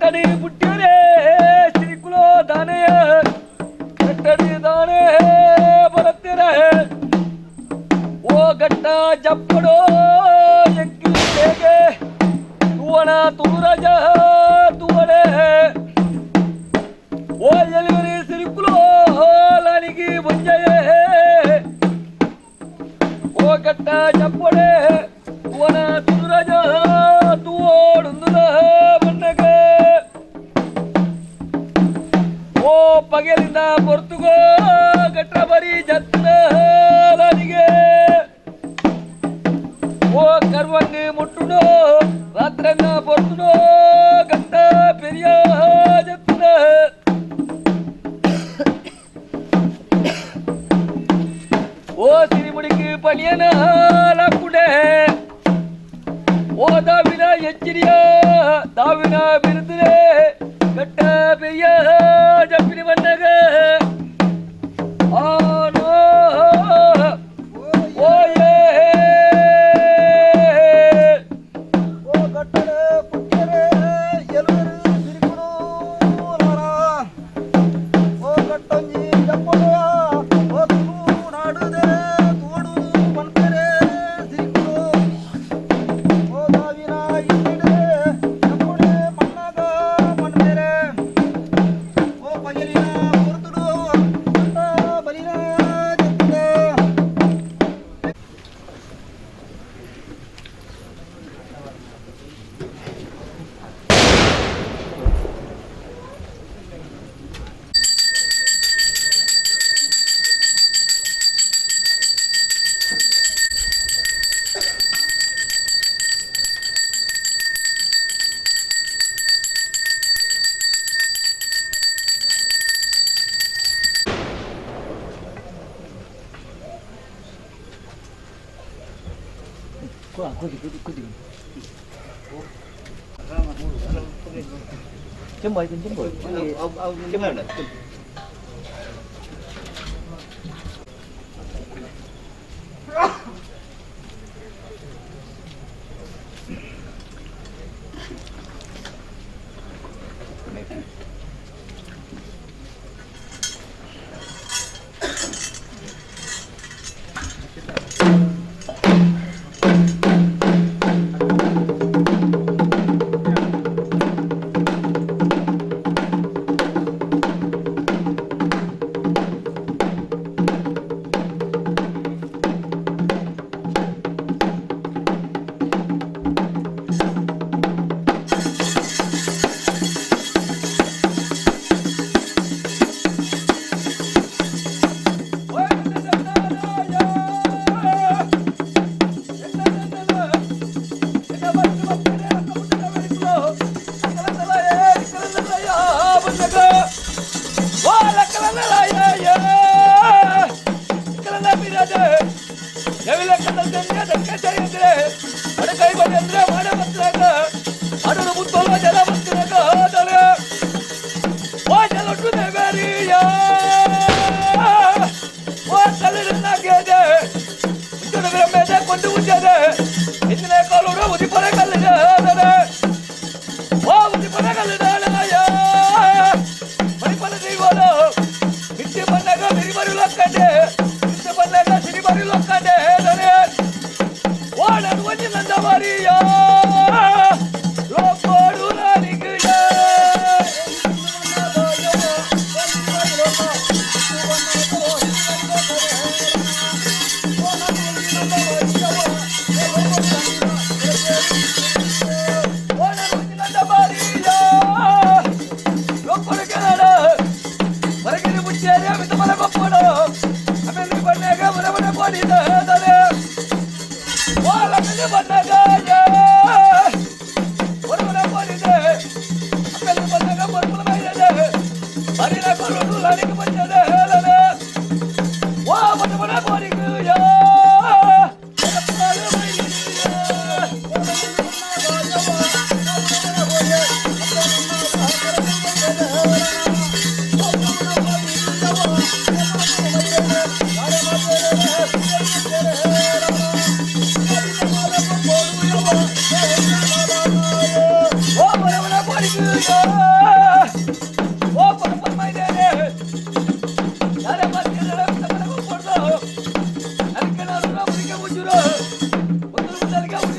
ಗಟ್ಟಡಿ ಪುಟ್ಟಿಯರೇ ಸಿರಿಕುಲೋ ದಾನೆಯ ಗಟ್ಟಡಿ ದಾನೆ ಬರತ್ತಿರ ಓ ಗಟ್ಟ ಜಪ್ಪಡೋ ಎಂಕಿಲು ಹೇಗೆ ತುವಣ ತುರಜ ತುವಣೆ ಓ ಎಲಿವರಿ ಸಿರಿಕುಲೋ ಲಾನಿಗಿ ಮುಂಜಯೇ ಓ ಗಟ್ಟ ಜಪ್ಪಡೆ ತುವಣ ತುರಜ ತುವೋಡುಂದುಲ ಬಣ್ಣಗೆ ಓ ಪಗೆಲಿಂದ ಪೊರ್ತುಗೋ ಗಟ್ಟ ಬರಿ ಜತ್ತ ಲಾನಿಗೆ ಓ ಕರ್ವಂಗಿ ಮುಟ್ಟುಡೋ ರಾತ್ರನ್ನ ಪೊರ್ತುಡೋ ಗಟ್ಟ ಪೆರಿಯ ಜತ್ತುನ ಓ ಸಿರಿಮುಡಿக்கு ಪಣಿಯನ ಲಾಕುಡೆ ಓ ದಾವಿನ ಎಚ್ಚಿರಿಯ ದಾವಿನ ಬಿರುದುರೆ ಗಟ್ಟ ಪೆಯ್ಯ ಜಪ್ಪಿನ ಬಣ್ಣಗ ಆನೋ ಓ ಏ ಓ ಗಟ್ಟಡೆ ಪುಟ್ಟಿಯರೇ ಎಲುವೆರು ಸಿರಿಕುಡು ಲಾರ. ಓ ಗಟ್ಟೊಂಜಿ ಜಪ್ಪೊಡೆಯ ಓ ತುಳು ನಾಡುದೆರೆ ತೋಡು ಪನ್ಪೆರೆ ಸಿರಿಕುಡು. ಓ ದಾವಿನ ಇಲ್ಲಿಡೆ ಜಪ್ಪೊಡೆ ಮಣ್ಣಾಗ ಪನ್ಪೆರೆ. ಓ ಪಗೆಲಿನ ಪೊರ್ತುಡು ಗಟ್ಟ ಬಲಿನ ಜಪ್ಪುಡೆ. ಕೊಂಡು ಉಜ್ಜದೆ ಇಂದಿನ ಕಾಲೋಡು ಉದಿಪರ ಕಲ್ಲಿದೆ ಓ ಉದಿಪರ ಕಲ್ಲಿದೆ ಮರಿಪಲ ದೈವೋಲು ಮಿಟ್ಟಿ ಬಂದಾಗ ಮಿರಿಮರಿ ಲೊಕ್ಕಂಡೆ ಮಿಟ್ಟಿ ಬಂದಾಗ ಸಿರಿಮರಿ ಲೊಕ್ಕಂಡೆ ದೊರೆ ಓ ನಾನು ಒಂಜಿ ನಂದ ಮಾರಿಯ ಲೋಕೋಡು ನಾನಿಗೆ ಓ ನಾನು ಒಂಜಿ ನಂದ ಮಾರಿಯ ಓ ಪರಪರಮೈದೇನೆ ಯಾರೇ ಬರ್ತಿದ್ದಾರೆ ಕೊಡ್ದು ಅದಕ್ಕೆ ನಾನು ಉರಿಗೆ ಮುಜ್ಜುರು ಒಂದು ಮುದ್ದಲಿಗೆ ಉರಿ.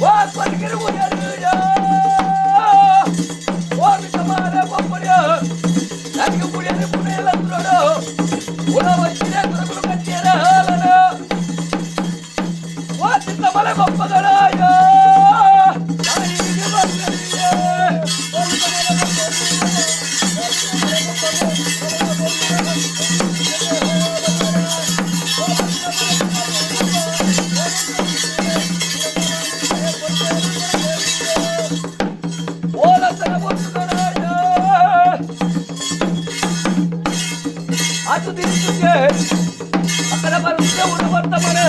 ಓ ಕೊರಗಿರು ಓ ಮಿತ್ತಮಾರೆ ಬೊಪ್ಪಡಿಯ ನನಗೆ ಪುಡಿಯಲ್ಲಿ ಪುಣೆಲ್ಲ ತುರೋಡು ಉಳ వచ్చిన తురకులు కట్టేర. ఓ చిత్తమల గొప్పగడాయో. అటు తిరుగుతుంటే అక్కడ మరి ఉంటే ఉండబడతామనే.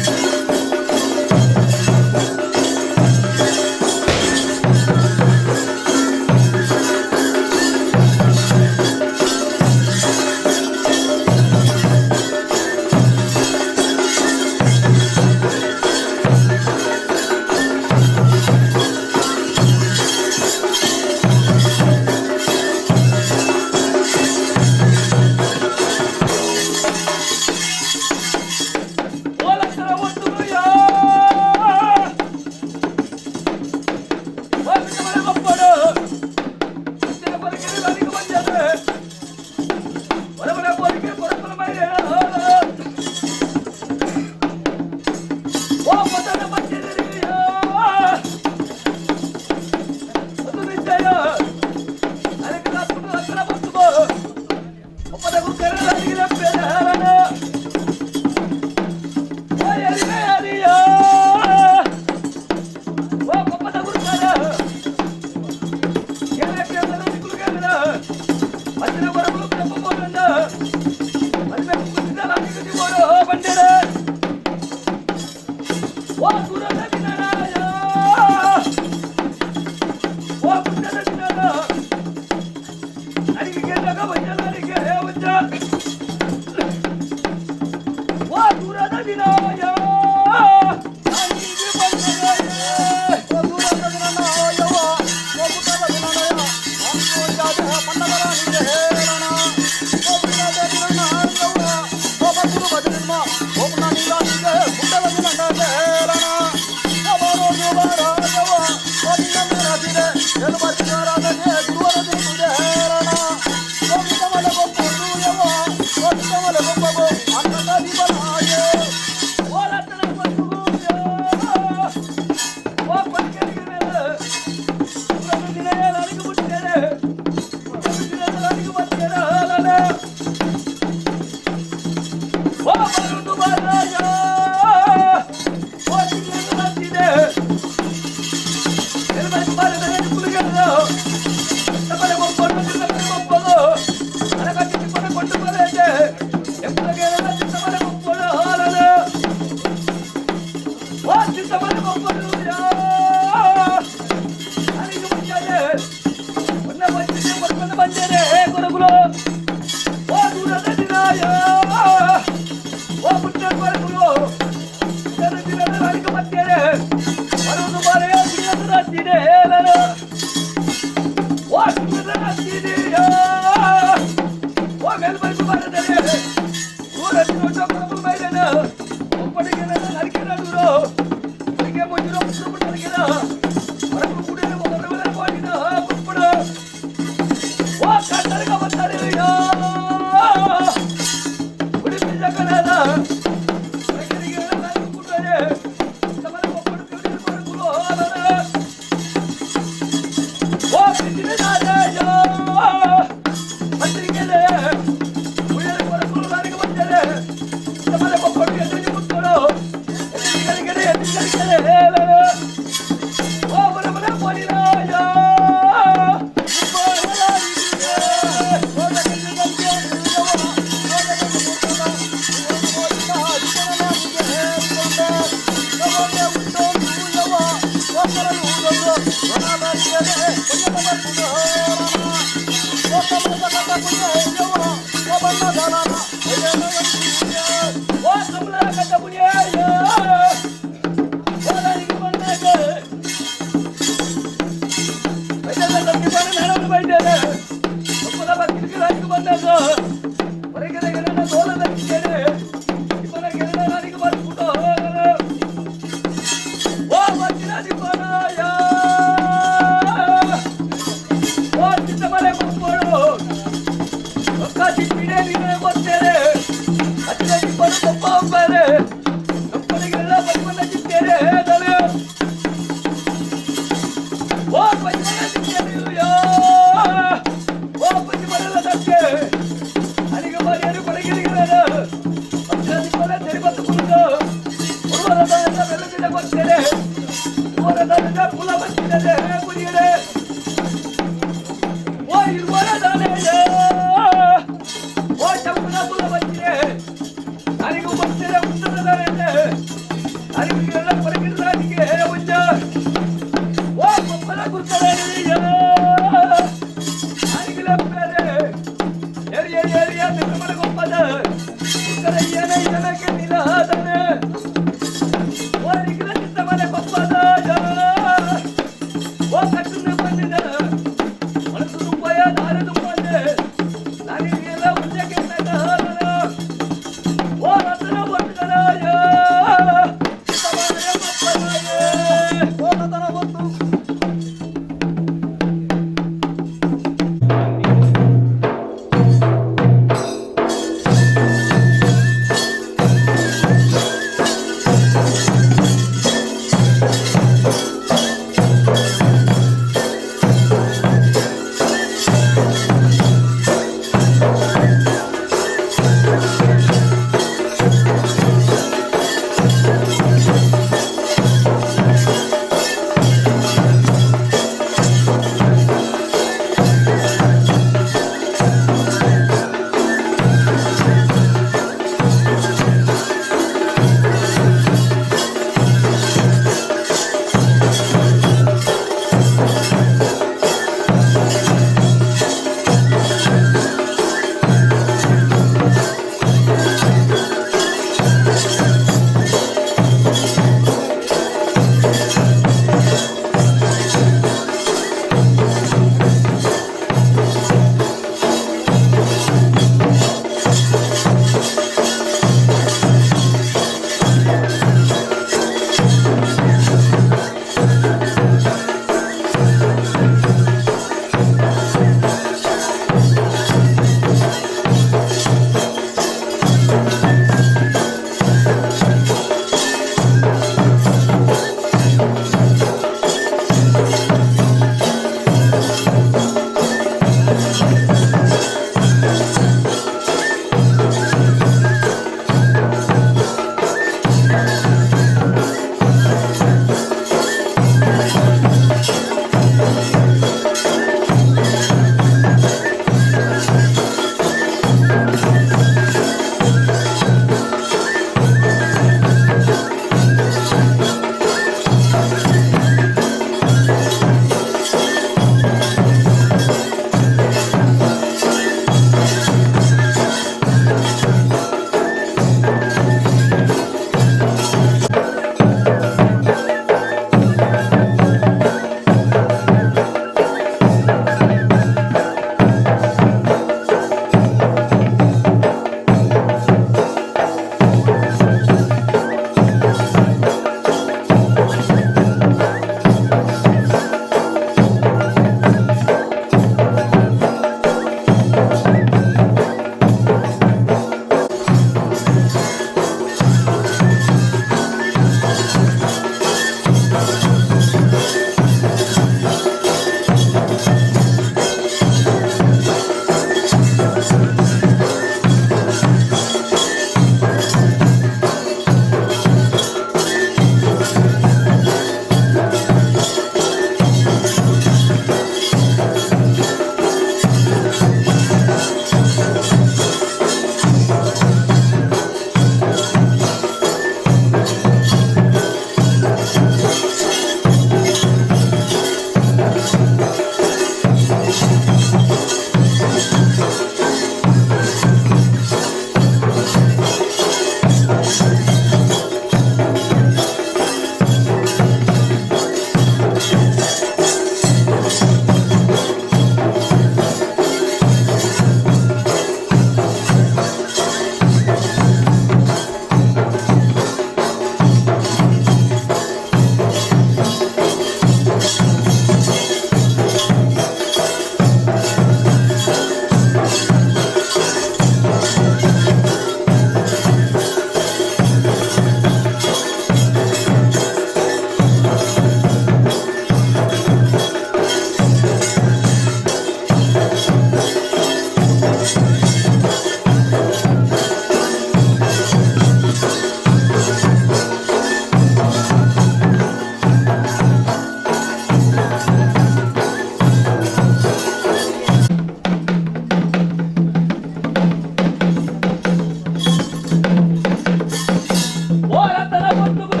ಓ ರತನ ಬಂಧುಗಳು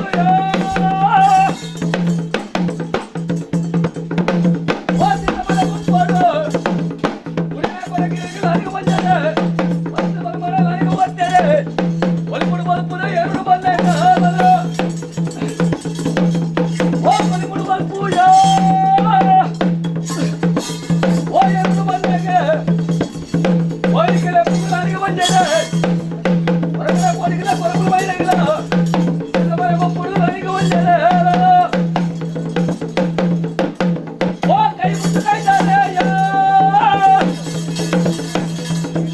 ಓ ಸಿದ್ದಮನೆ ಗುಂಪೋಡು ಉಳಿವೆ ಕೊರಗಿರಿಗೆ ಅರಿವು ಬಂದರೆ ಮತ್ತೆ ಮರಮರ ಅರಿವು ಬರ್ತಾರೆ ಒಲಿಮುಡು ಬಲ್ಪುನ ಎರಡು ಬಂದ ಓ ಒಲಿಮುಡು ಬಲ್ಪುಯ ಓ ಎರಡು ಬಂದಾಗ ಓಡಿಗೆಲ್ಲ ಪುಗುಲಾರಿಗೆ ಬಂದರೆ ಹೊರಗಡೆ ಕೊಡಿಗೆಲ್ಲ ಕೊರಗುಲು ಬೈರಾಗಿಲ್ಲ ಮನೆ ಒಪ್ಪುಡು ಅರಿವು ಬಂದರೆ ಓ ಕೈ ಮುಟ್ಟು ಕಾಯ್ತಾರೆ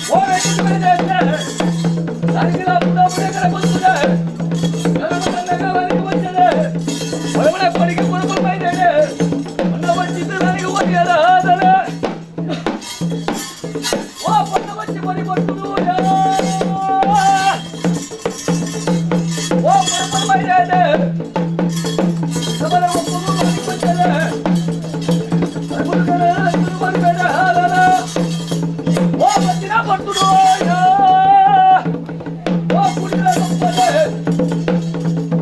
ಓ ಕೈ ಮುಟ್ಟು ಕಾಯ್ತಾರೆ ಅರಿಗಿಲ್ಲ ಪುಡ ಪುಡಕರ ಬಂದಿದೆ ಬಂದಿದೆ ಒಳಗಡೆ ಕೊಡಿಗೆ ಕೊರಗುಲು ಬೈದಾರೆ ಅನ್ನ ಬಂಚಿದ್ದು ನನಗೆ ಒಡೆಯಲ್ಲ ಆದರೆ ಓ ಪೊಣ್ಣ ಬಚ್ಚಿ ಬರಿ ಕೊಟ್ಟು ಓ ಕೊರಗುಲು ಬೈದಾರೆ ಸಬಲ ಒಪ್ಪುದು ನನಗೆ ಬಂದಿದೆ ಓ ಬತ್ತಿನ ಪಟ್ಟುಡು ಓ ಕುಡಿದ ಸಂಪದೆ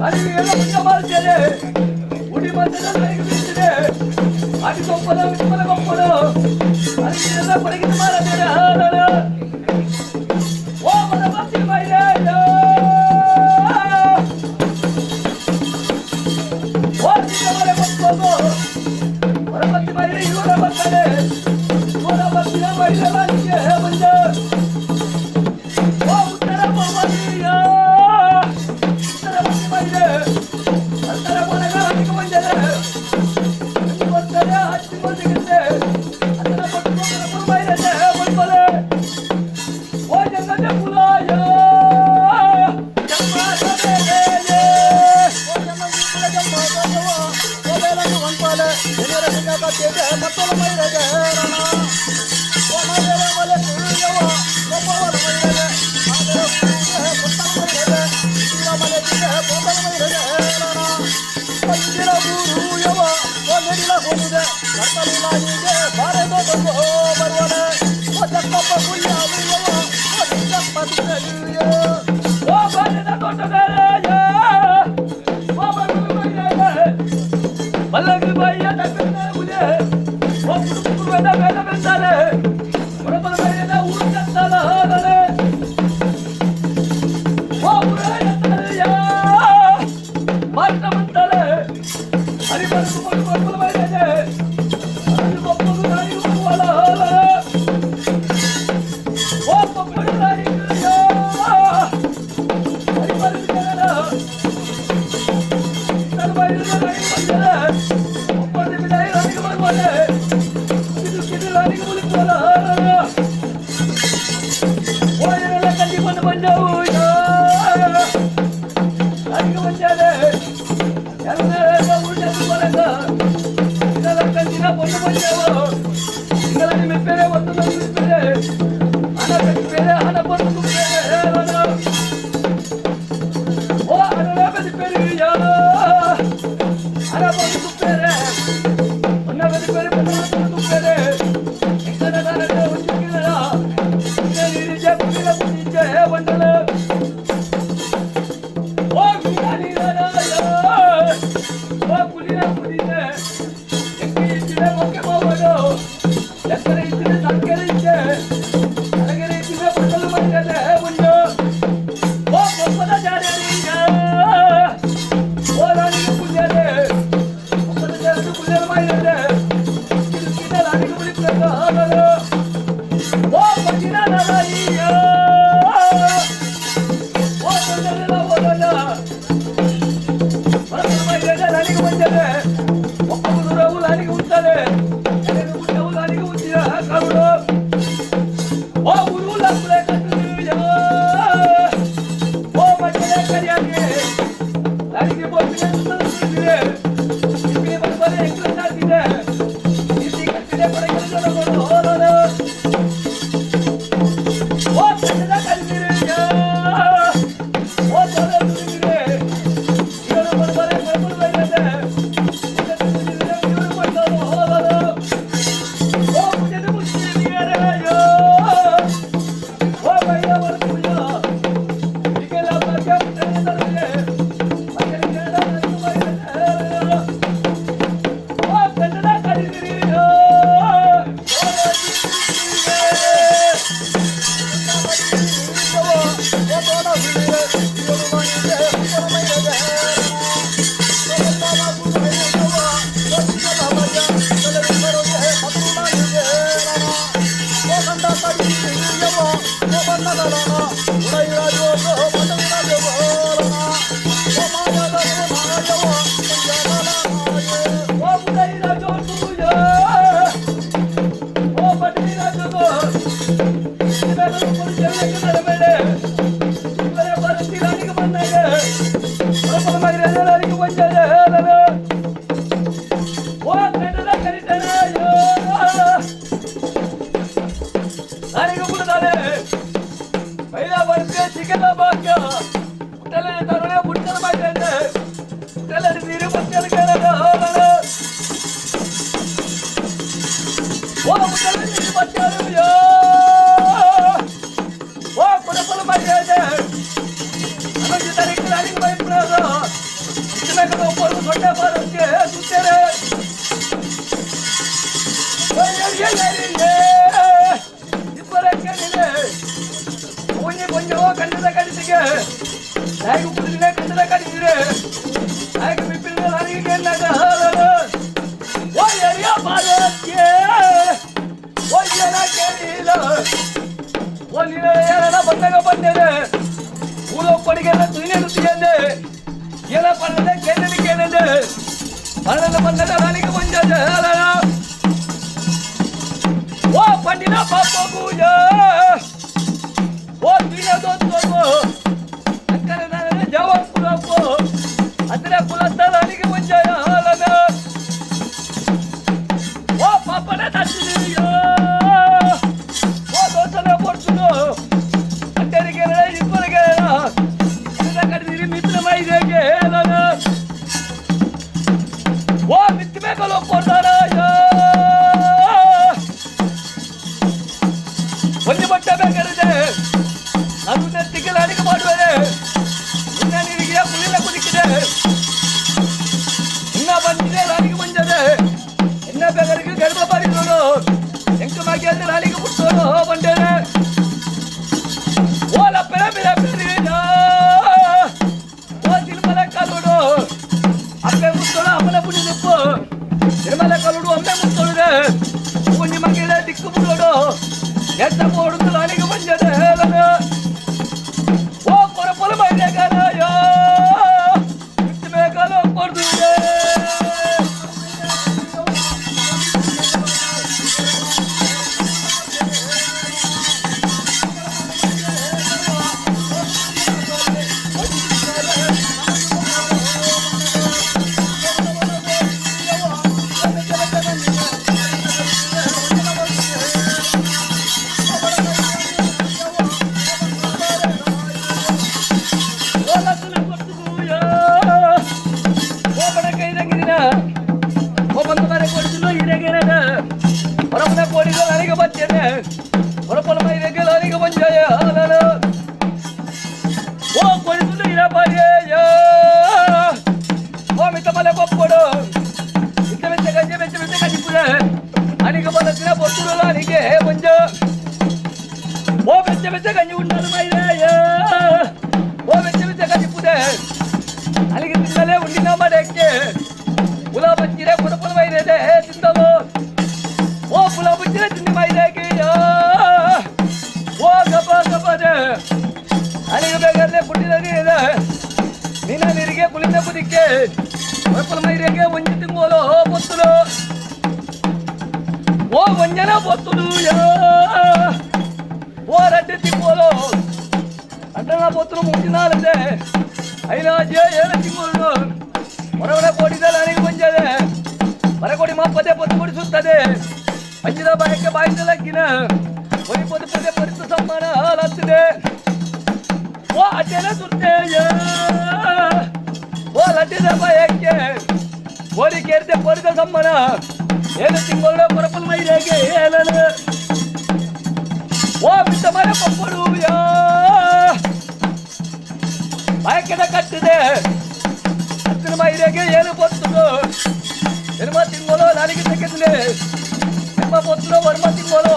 ಅರಿವು ಎಲ್ಲ ಮಾಡ್ತೇನೆ ಉಡಿ ಬಂದ ಬೀಳ್ತಿದೆ ಅಡಿ ಸೊಪ್ಪದ ವಿಸ್ಮಲ ಗೊಪ್ಪದು ಅರಿವಿನೆಲ್ಲ ಕೊಡಗಿನ ಮಾಡಬೇಡ ಓ ಮನ ಬತ್ತಿ ಮೈರೆ ಓ ಸಿದ್ದಮಲೆ ಗೊಪ್ಪದು ಹೊರಬತ್ತಿ ಮೈರೆ ಇವರ ಬರ್ತಾರೆ ಇವರ ಬತ್ತಿನ ಮೈರೆ ಬಾಲಿಗೆ ಬಂದ ಓ ಉತ್ತರ ಭವಾನಿಯ ಉತ್ತರ ಬತ್ತಿ ಮೈರೆ ಅಂತರ ಕೊನೆಗಾಲಿಗೆ ಬಂದರೆ ಬರ್ತಾರೆ ಹತ್ತಿ ಬಂದಿಗೆ ಅದರ ಪಟ್ಟು ಮೈರೆ ಬಂದ್ಬಲೆ ಓ ಜಗದ ಪುಲಾಯ ಬರುವ ಓ ಬಾಲ್ಯದ ತೋಟಗಾರಯ್ಯ ಓ ಬಲ್ಲಾಗಿ ಬಾಯಿಯ ತಪ್ಪಿನ ಗುಜೆ ಓ ಕುಡುಕು ಬೇಡ ಬೇಡ ಬೆಂದಾಲೆ ಹೊರಬಲ ಬೈಯದ ಊರು ಚತ್ತಾಲ ಹಾದಲೆ ಓ ಪುರಾಯತ್ತಲೆಯ ಮಾರ್ತ ಬಂತಾಲೆ ಹರಿಬರಕು ಕೊಡು ಕೊಡುಬಲ ಬೈಯದೆ ಹರಿ ಬಪ್ಪಲು ನಾಯಿಗೆ ಬರುವಲ ಹಾದಲೆ ಓ ಪಪ್ಪಡು ನಾಯಿಗೆ ಹಣ ಬಂದು ಓ ಅರಳಬದಿ ಪೆರಿಯ ಅರಬದಿ ತುಪ್ಪೆರೆ ಒನ್ನಬದಿ ಪೆರಿ ಪೊನ್ನಬದಿ ತುಪ್ಪೆರೆ ಎಕ್ಕನದಾನದ ಒಂಜಿಗಿಲ ನೀರಿಜ ಕುಡಿಲ ಕುಡಿಜ ಬಂಡಲ ಓ ವಿನಾನಿರಯ ಓ ಕುಲಿನ ಕುಡಿಜ ಎಕ್ಕಿ ಇಚ್ಚಿದೆ ಮೊಕ್ಕೆ ಹೋಗೋದು ಎಕ್ಕರೆ ಇಚ್ಚಿದೆ ಸಂಕೆರೆ ಇಚ್ಛೆ ಅರಗೆರೆ ಇಚ್ಚಿದೆ ಪಟ್ಟಲು ಮೈಯದೆ ಉಂಡು ಓ ಕೊಪ್ಪದ ಜಾರರಿಯ ಓ ರಾಣಿಗೆ ಪುಣ್ಯದೆ ಕೊಪ್ಪದ ಜಾರರಿ ಪುಣ್ಯದ ಮೈಯದೆ ಕಿರುಕಿನ ರಾಣಿಗೆ ಮುಳಿಪ್ರದ ಹಾಗಲು ಓ ಪಜಿನ ನರಯ್ಯ ಓ ತೊಂದರೆಲ್ಲ ಓದೋಣ ಮರಗಳ ಮೈಯದೆ ರಾಣಿಗೆ ಬಂದದೆ ಒಪ್ಪಗುರು ರಾವು ರಾಣಿಗೆ ಉಂಟದೆ ಎಲೆಗೆ ಉಂಟವು ರಾಣಿಗೆ ಉಂಟಿದ ಕರುಳು ಓ ಗುರು ಲಕ್ಕುಲೆ ಕಟ್ಟುಯ ಓ ಮಕ್ಕಳೇ ಕರಿಯಾಗೆ ನನಗೆ ಬೋಪಿನ ಸುತ್ತಿದೆ ಇಬ್ಬಿ ಬರಬರೆ ಎಕ್ಕಲಾಗಿದೆ ಇಸಿ ಕಟ್ಟಿದೆ ಪಡೆಗಳು ಹೋದನು ಓ ಕಟ್ಟದ ಕಲ್ಲಿರಿಯ ಓ ತೋರ ತುರಿಗಿರೆ ಇವರು ಬರಬರೆ ಬರಬರು ಬೈರದೆ ಇವರು ಬಂದನು ಹೋದನು ಓ ಪುಜದ ಮುಚ್ಚಿರಿಯರೆಯೋ ಓ ಬೈರವರ ಪೂಜಾ ಈಗೆಲ್ಲ ಭಾಗ್ಯ ತರಲೆ ಕೊರಪಲ ಮೈರೆ ಬಂಜಾದ. ಓ ಕಂಡದ ಕರಿತನ ನನಗೆ ಬಿಡದಾನೆ ಮೈಲ ಬರ್ತೆ ಚಿಕನ ಬಾಕ್ಯ ಮುಟ್ಟಲೆ ತರುಣೆ ಮುಟ್ಟಲ ಮೈರೆ ಮುಟ್ಟಲೆ ನೀರು ಮುಟ್ಟಲ ಕೇಳದ. ಓ ಮುಟ್ಟಲೆ ನೀರು ಬಚ್ಚಾರು. ಓ ಕೊಡಪಲ ಮೈರೆ ಅನಂತ ತಾರೀಕು ನನಗೆ ಭಯಪಡೋದು ಒಬ್ಬರು ದೊಡ್ಡ ಬಾರಕ್ಕೆ ಸುತ್ತಾರೆ. ಇಬ್ಬರ ಕೇಳಿದೆ ಒಂಜಿ ಕೊಂಚ ಕಂಡದ ಕಡಿಸಿಗೆ ನಾಯಿಗೆ ಕುಡಿದ್ರೆ ಕಂಡದ ಕಡಿಸಿದೆ ನಾಯಿಗೆ ಬಿಪ್ಪಿನ ನನಗೆ ಓ ಎರಿಯ ಬಾರಕ್ಕೆ ಓ ಏನ ಕೇಳಿಲ್ಲ. ಓ ನೀನ ಏನ ಬಂದಾಗ ಬಂದೇನೆ ಊರ ಕೊಡಿಗೆಲ್ಲ ತುಯಿನೇನು తీయండి ಏನ ಪನ್ನದೆ ಕೇಳಲಿ ಕೇಳದೆ ಪನ್ನದ ಬಂದಾಗ ನನಗೆ ಬಂಜದ. ಓ ಪಂಡಿನ ಪಾಪಗೂಯ ಓ ತುಯಿನ ದೋಸ್ತೋ ಅಕ್ಕನ ನಾನು ಜವಾಬ್ ಕುಲಪ್ಪು ಅದರ ಕುಲತ್ತ ನನಗೆ ಬಂಜಾಯ. ಓ ಪಾಪನ ತಟ್ಟಿದೀಯ ಓ ದೋಸ್ತನ ಪೊರ್ತುನು ಅಂಟರಿಗೆ ಇಬ್ಬರಿಗೆ ಕಡಿದಿರಿ ಮಿತ್ರ ಮೈದೆಗೆ. ಓ ಮಿತ್ ಬೇಕಲ್ಲ ಕೊಡ್ತಾರ ಒಂದು ಬಟ್ಟೆ ಬೇಕಾಗಿದೆ ಅದು ನೆತ್ತಿಗೆ ಅಡಿಗೆ ಮಾಡುವೆ. ಇನ್ನ ನೀರಿಗೆ ಕುಳಿಲ ಕುದಿಕಿದೆ ಇನ್ನ ಬಂದಿದೆ ರಾಣಿಗೆ ಬಂದದೆ ಇನ್ನ ಬೇಗರಿಗೆ ಗರ್ಭ ಬಾರಿದೋಡು ಎಂಟು ಮಾಗಿ ಅಂದ್ರೆ ರಾಣಿಗೆ ಬಿಟ್ಟೋಡು ಬಂದೇನೆ. ಓಲ ಪೆರ ಪಿರ ಪೆರಿದ ಓ ತಿರುಮಲ ಕಲ್ಲುಡು ಅಪ್ಪೆ ಮುತ್ತೋಡು ಅಮ್ಮನ ಪುಣ್ಯದಪ್ಪು ತಿರುಮಲ ಕಲ್ಲುಡು ಅಮ್ಮೆ ಮುತ್ತೋಡುದೆ ಒಂಜಿ ಮಗಿಳೆ ದಿಕ್ಕು ಬಿಡೋಡು ಎತ್ತ ಕೊಡುದು ರಾಣಿಗೆ ಬಂದದೆ. ಓ ಕೊರಪೊಲ ಮೈಲೆಗಾಲಯೋ ಮೇಕಲೋ ಕೊಡ್ದು. ಓ ಲತ್ತನ ಕೊಡ್ತು. ಓ ಬಡ ಕೈದಂಗಿದಿನ ಓ ಬಂದ ಮರೆ ಕೊಡ್ತಿಲ್ಲ ಹಿರೇಗೇನದ ಹೊರಪನ ಕೋಡಿಗ ನನಗೆ ಬರ್ತೇನೆ ಹೊರಪನ ಮೈರೆಗೆ ನನಗೆ ಬಂಜಾಯ. ಓ ಕೊಡಿಸುಲ್ಲ ಇರಬಾರಿಯ ಓ ಮಿತ್ತ ಮಲೆ ಕೊಪ್ಪಡು ಮಿತ್ತ ಮೆತ್ತ ಗಂಜೆ ಮೆಚ್ಚ ಮೆತ್ತ ಕಜಿಪುರ ಅನಿಗೆ ಬಲಸಿನ ಪೊತ್ತುರು ಅನಿಗೆ ಮಂಜ. ಓ ಮೆಚ್ಚ ಮೆಚ್ಚ ಗಂಜಿ ಉಂಡಲು ಮೈರೆಯ ಓ ಮೆಚ್ಚ ಮೆಚ್ಚ ಕಜಿಪುದೆ ಅಲ್ಲಿಗೆ ತಿನ್ನಲೇ ಉಂಡಿನ ಮಡಕ್ಕೆ ಉಲಾ ಬಚ್ಚಿರೆ ಕೊಡಪುಲ ಮೈರೆದೆ ತಿಂದವು. ಓ ಪುಲ ಬಚ್ಚಿರೆ ತಿಂದಿ ಮೈರೆಗೆ ಓ ಗಪ ಗಪದೆ ಅಲ್ಲಿಗೆ ಬೇಗನೆ ಪುಟ್ಟಿದ ನೀನ ನೀರಿಗೆ ಕುಳಿತ ಕುದಿಕ್ಕೆ ಕೊಡಪುಲ ಮೈರೆಗೆ ಒಂಜಿ ತಿಂಗೋಲು ಪೊತ್ತುಲು ಓ ಒಂಜನ ಪೊತ್ತುಲು ಓ ರಡ್ಡು ತಿಂಗೋಲು ಅಡ್ಡನ ಪೊತ್ತುಲು ಮುಂಚಿನಾಲದೆ ಐನಾಜೆ ಏಳು ತಿಂಗಳು ಹೊರಗಡೆ ಕೋಡಿದ ನನಗೆ ಬಂಜದೆ ಮರಕೋಡಿ ಮಾಪದೆ ಪೊತ್ತು ಕೊಡಿಸುತ್ತದೆ ಪಂಚದ ಬಾಯಕ್ಕೆ ಬಾಯಿದ ಲಕ್ಕಿನ ಒರಿ ಪೊದು ಪದೇ ಪರಿತು ಸಮ್ಮಾನ ಹಾಲತ್ತಿದೆ. ಓ ಅಡ್ಡೆನ ಸುತ್ತೇಯ ಓ ಲಡ್ಡಿದ ಬಾಯಕ್ಕೆ ಕೋಡಿ ಕೇರಿದೆ ಪೊರಿದ ಸಮ್ಮಾನ ಏಳು ತಿಂಗಳು ಕೊರಪಲ್ ಮೈರೇಗೆ ಏಲನು. ಓ ಬಿದ್ದ ಮರ ಪಪ್ಪಡು ಬಾಯಕೆದ ಕಟ್ಟಿದೆ ಹತ್ತಿನ ಮೈರೆಗೆ ಏಳು ಪೊತ್ತುಲು ಎನುಮ ತಿಂಗಳು ನಾಲಿಗೆ ತೆಗೆದಿದೆ ಎಮ್ಮ ಪೊತ್ತುಲು ವರ್ಮ ತಿಂಗಳು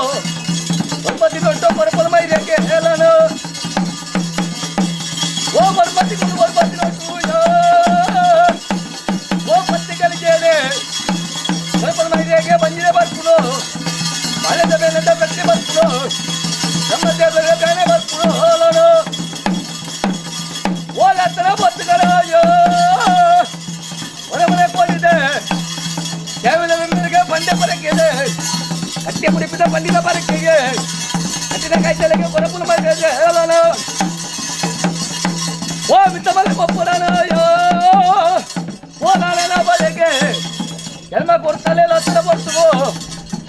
ವರ್ಮ ತಿನ್ನೊಟ್ಟು ಕೊರಪಲ ಮೈರೆಗೆ ಏಲನು. ಓ ವರ್ಮ ತಿಂಗಳು ವರ್ಮ ತಿನ್ನೊಟ್ಟು ಓ ಪತ್ತಿ ಕಲಿಕೇನೆ ಕೊರಪಲ ಮೈರೆಗೆ ಬಂಜಿದೆ ಬರ್ಪುನು ಬಾಳೆದ ಬೇನೆದ ಪ್ರತಿ ಬರ್ಪುನು ನಮ್ಮ ದೇವರ ಬೇನೆ ಬರ್ಪುನು ಹೋಲನು. ಓ ಲತ್ತನ ಬತ್ತುಗರಾಯೋ ಒರೆ ಮನೆ ಕೋರಿದೆ ಕೇವಲ ಮೇರೆಗೆ ಬಂಡೆ ಪರಕ್ಕಿದೆ ಕಟ್ಟಿ ಮುಡಿಪಿದ ಬಂಡಿನ ಪರಕ್ಕೆಗೆ ಕಟ್ಟಿನ ಕಾಯ್ತಲೆಗೆ ಕೊರಪುಲ ಮೈರೆಗೆ ಹೇಳನು. ಓ ಮಿತ್ತಮಲ್ಲಿ ಪಪ್ಪುಡಾನಯ್ಯೋ. ಓ ನಾರಾಯಣ ಬಲೆಗೆ ಜನ್ಮ ಕೊಡ್ತಲೇ ಲತ್ತನ ಬರ್ತುಗೋ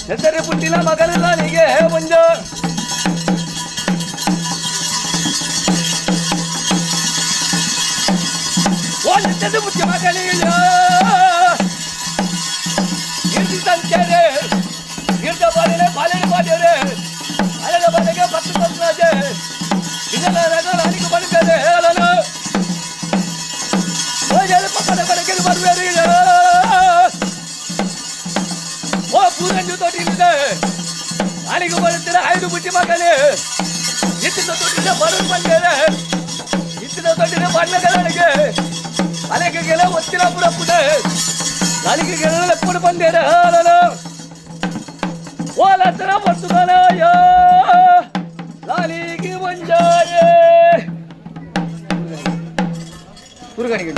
ಹೆಸರಿ ಪುಟ್ಟಿನ ಮಗನ ನಿಗೆ ಒಂಜ. ಓ ನಿತ್ಯದ ಬುಟ್ಟಿ ಮಗನಿಗೆ ಇರ್ದಿ ಸಂಚಾರೆ ಇರ್ದ ಬಾಲಿನ ಬಾಲಿನ ಬಾಲ್ಯರೇ ಅಲೆದ ಬಲೆಗೆ ಪತ್ತು ಕೊಟ್ಟೆ ಇದೆಲ್ಲ ನಾನಿಗೆ ಬರುತ್ತೇನೆ ಹೇಳಲು. ಓ ಎಲ್ಲಿ ಪಕ್ಕದ ಕಡೆಗೆ ಬರುವೇರಿ. ಓ ಪೂರಂಜು ತೊಟ್ಟಿದೆ ನಾನಿಗೆ ಬರುತ್ತೀರ ಐದು ಬುಟ್ಟಿ ಮಗನೇ. ಇತ್ತಿನ ತೊಟ್ಟಿದೆ ಬರು ಬಂದೇನೆ ಇತ್ತಿನ ತೊಟ್ಟಿದೆ ಬಣ್ಣಗಳಿಗೆ ಅಲೆಗೆಲ್ಲ ಒತ್ತಿನ ಪುರಪ್ಪುದೆ ನಾಲಿಗೆ ಗೆಲ್ಲ ಬಂದೇನೆ ಹೇಳಲು. ಓ ಲತ್ತನ ಬರ್ತುದನಯ್ಯ ಲಾಲಿಗೆ ಒಂಜಾಯೇ ಕುರುಗಣಿಗೆ.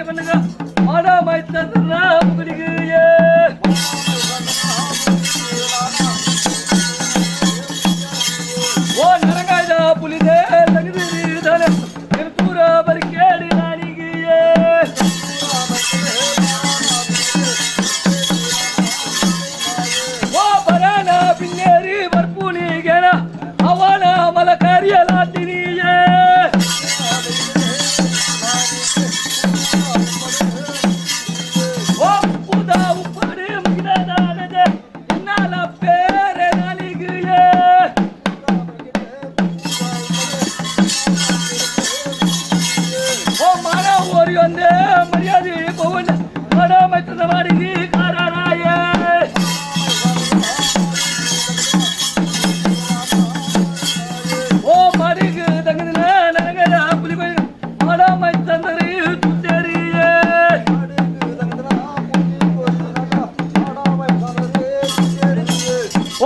ಬಂದಾಗ ಮಾಡ ಮೈತಂದ್ರ ಮುಗುಲಿಗೆ. ಓ ನರಂಗಾಯ್ದ ಪುಲಿದೆ ತಗದಿರಿದಾನೆ ತೂರ ಬರಿಕೇಳಿ ನಾನಿಗೆ. ಓ ಬರಾನ ಪಿನ್ನೇರಿ ಬರ್ಪುಲಿಗೆನ ಅವನ ಮಲಕರಿಯಲಾತಿನಿಯೇ. ಓ ಉಪ್ಪುದ ಉಪ್ಪಡಿ ಮುಗಿದ ಇನ್ನಾಲ ಬೇರೆ ನಾಲಿಗೆಯೇ. ಓ ಮಾಡ ಓರಿಯೊಂದೇ ಮರ್ಯಾದೆ ಪವನ ಮಾಡ ಮೈತ್ರದ ಮಾಡಿದಿ ಕಾರಾಯ. ಓ ಮಾಡಿಗ ತಂಗದಿನ ನನಗರ ಪುಲಿ ಮಾಡ ಮೈತಂದರಿ ತುತ್ತೇರಿಯೇ.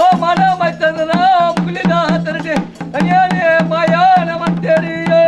ಓ ಮಾಡ ಮೈತಂದನ ಮುಗುಲಿನ ತರಟೆ ತನಿಯಾನೆ ಮಾಯಾನ ಮಂತೇರಿಯೇ.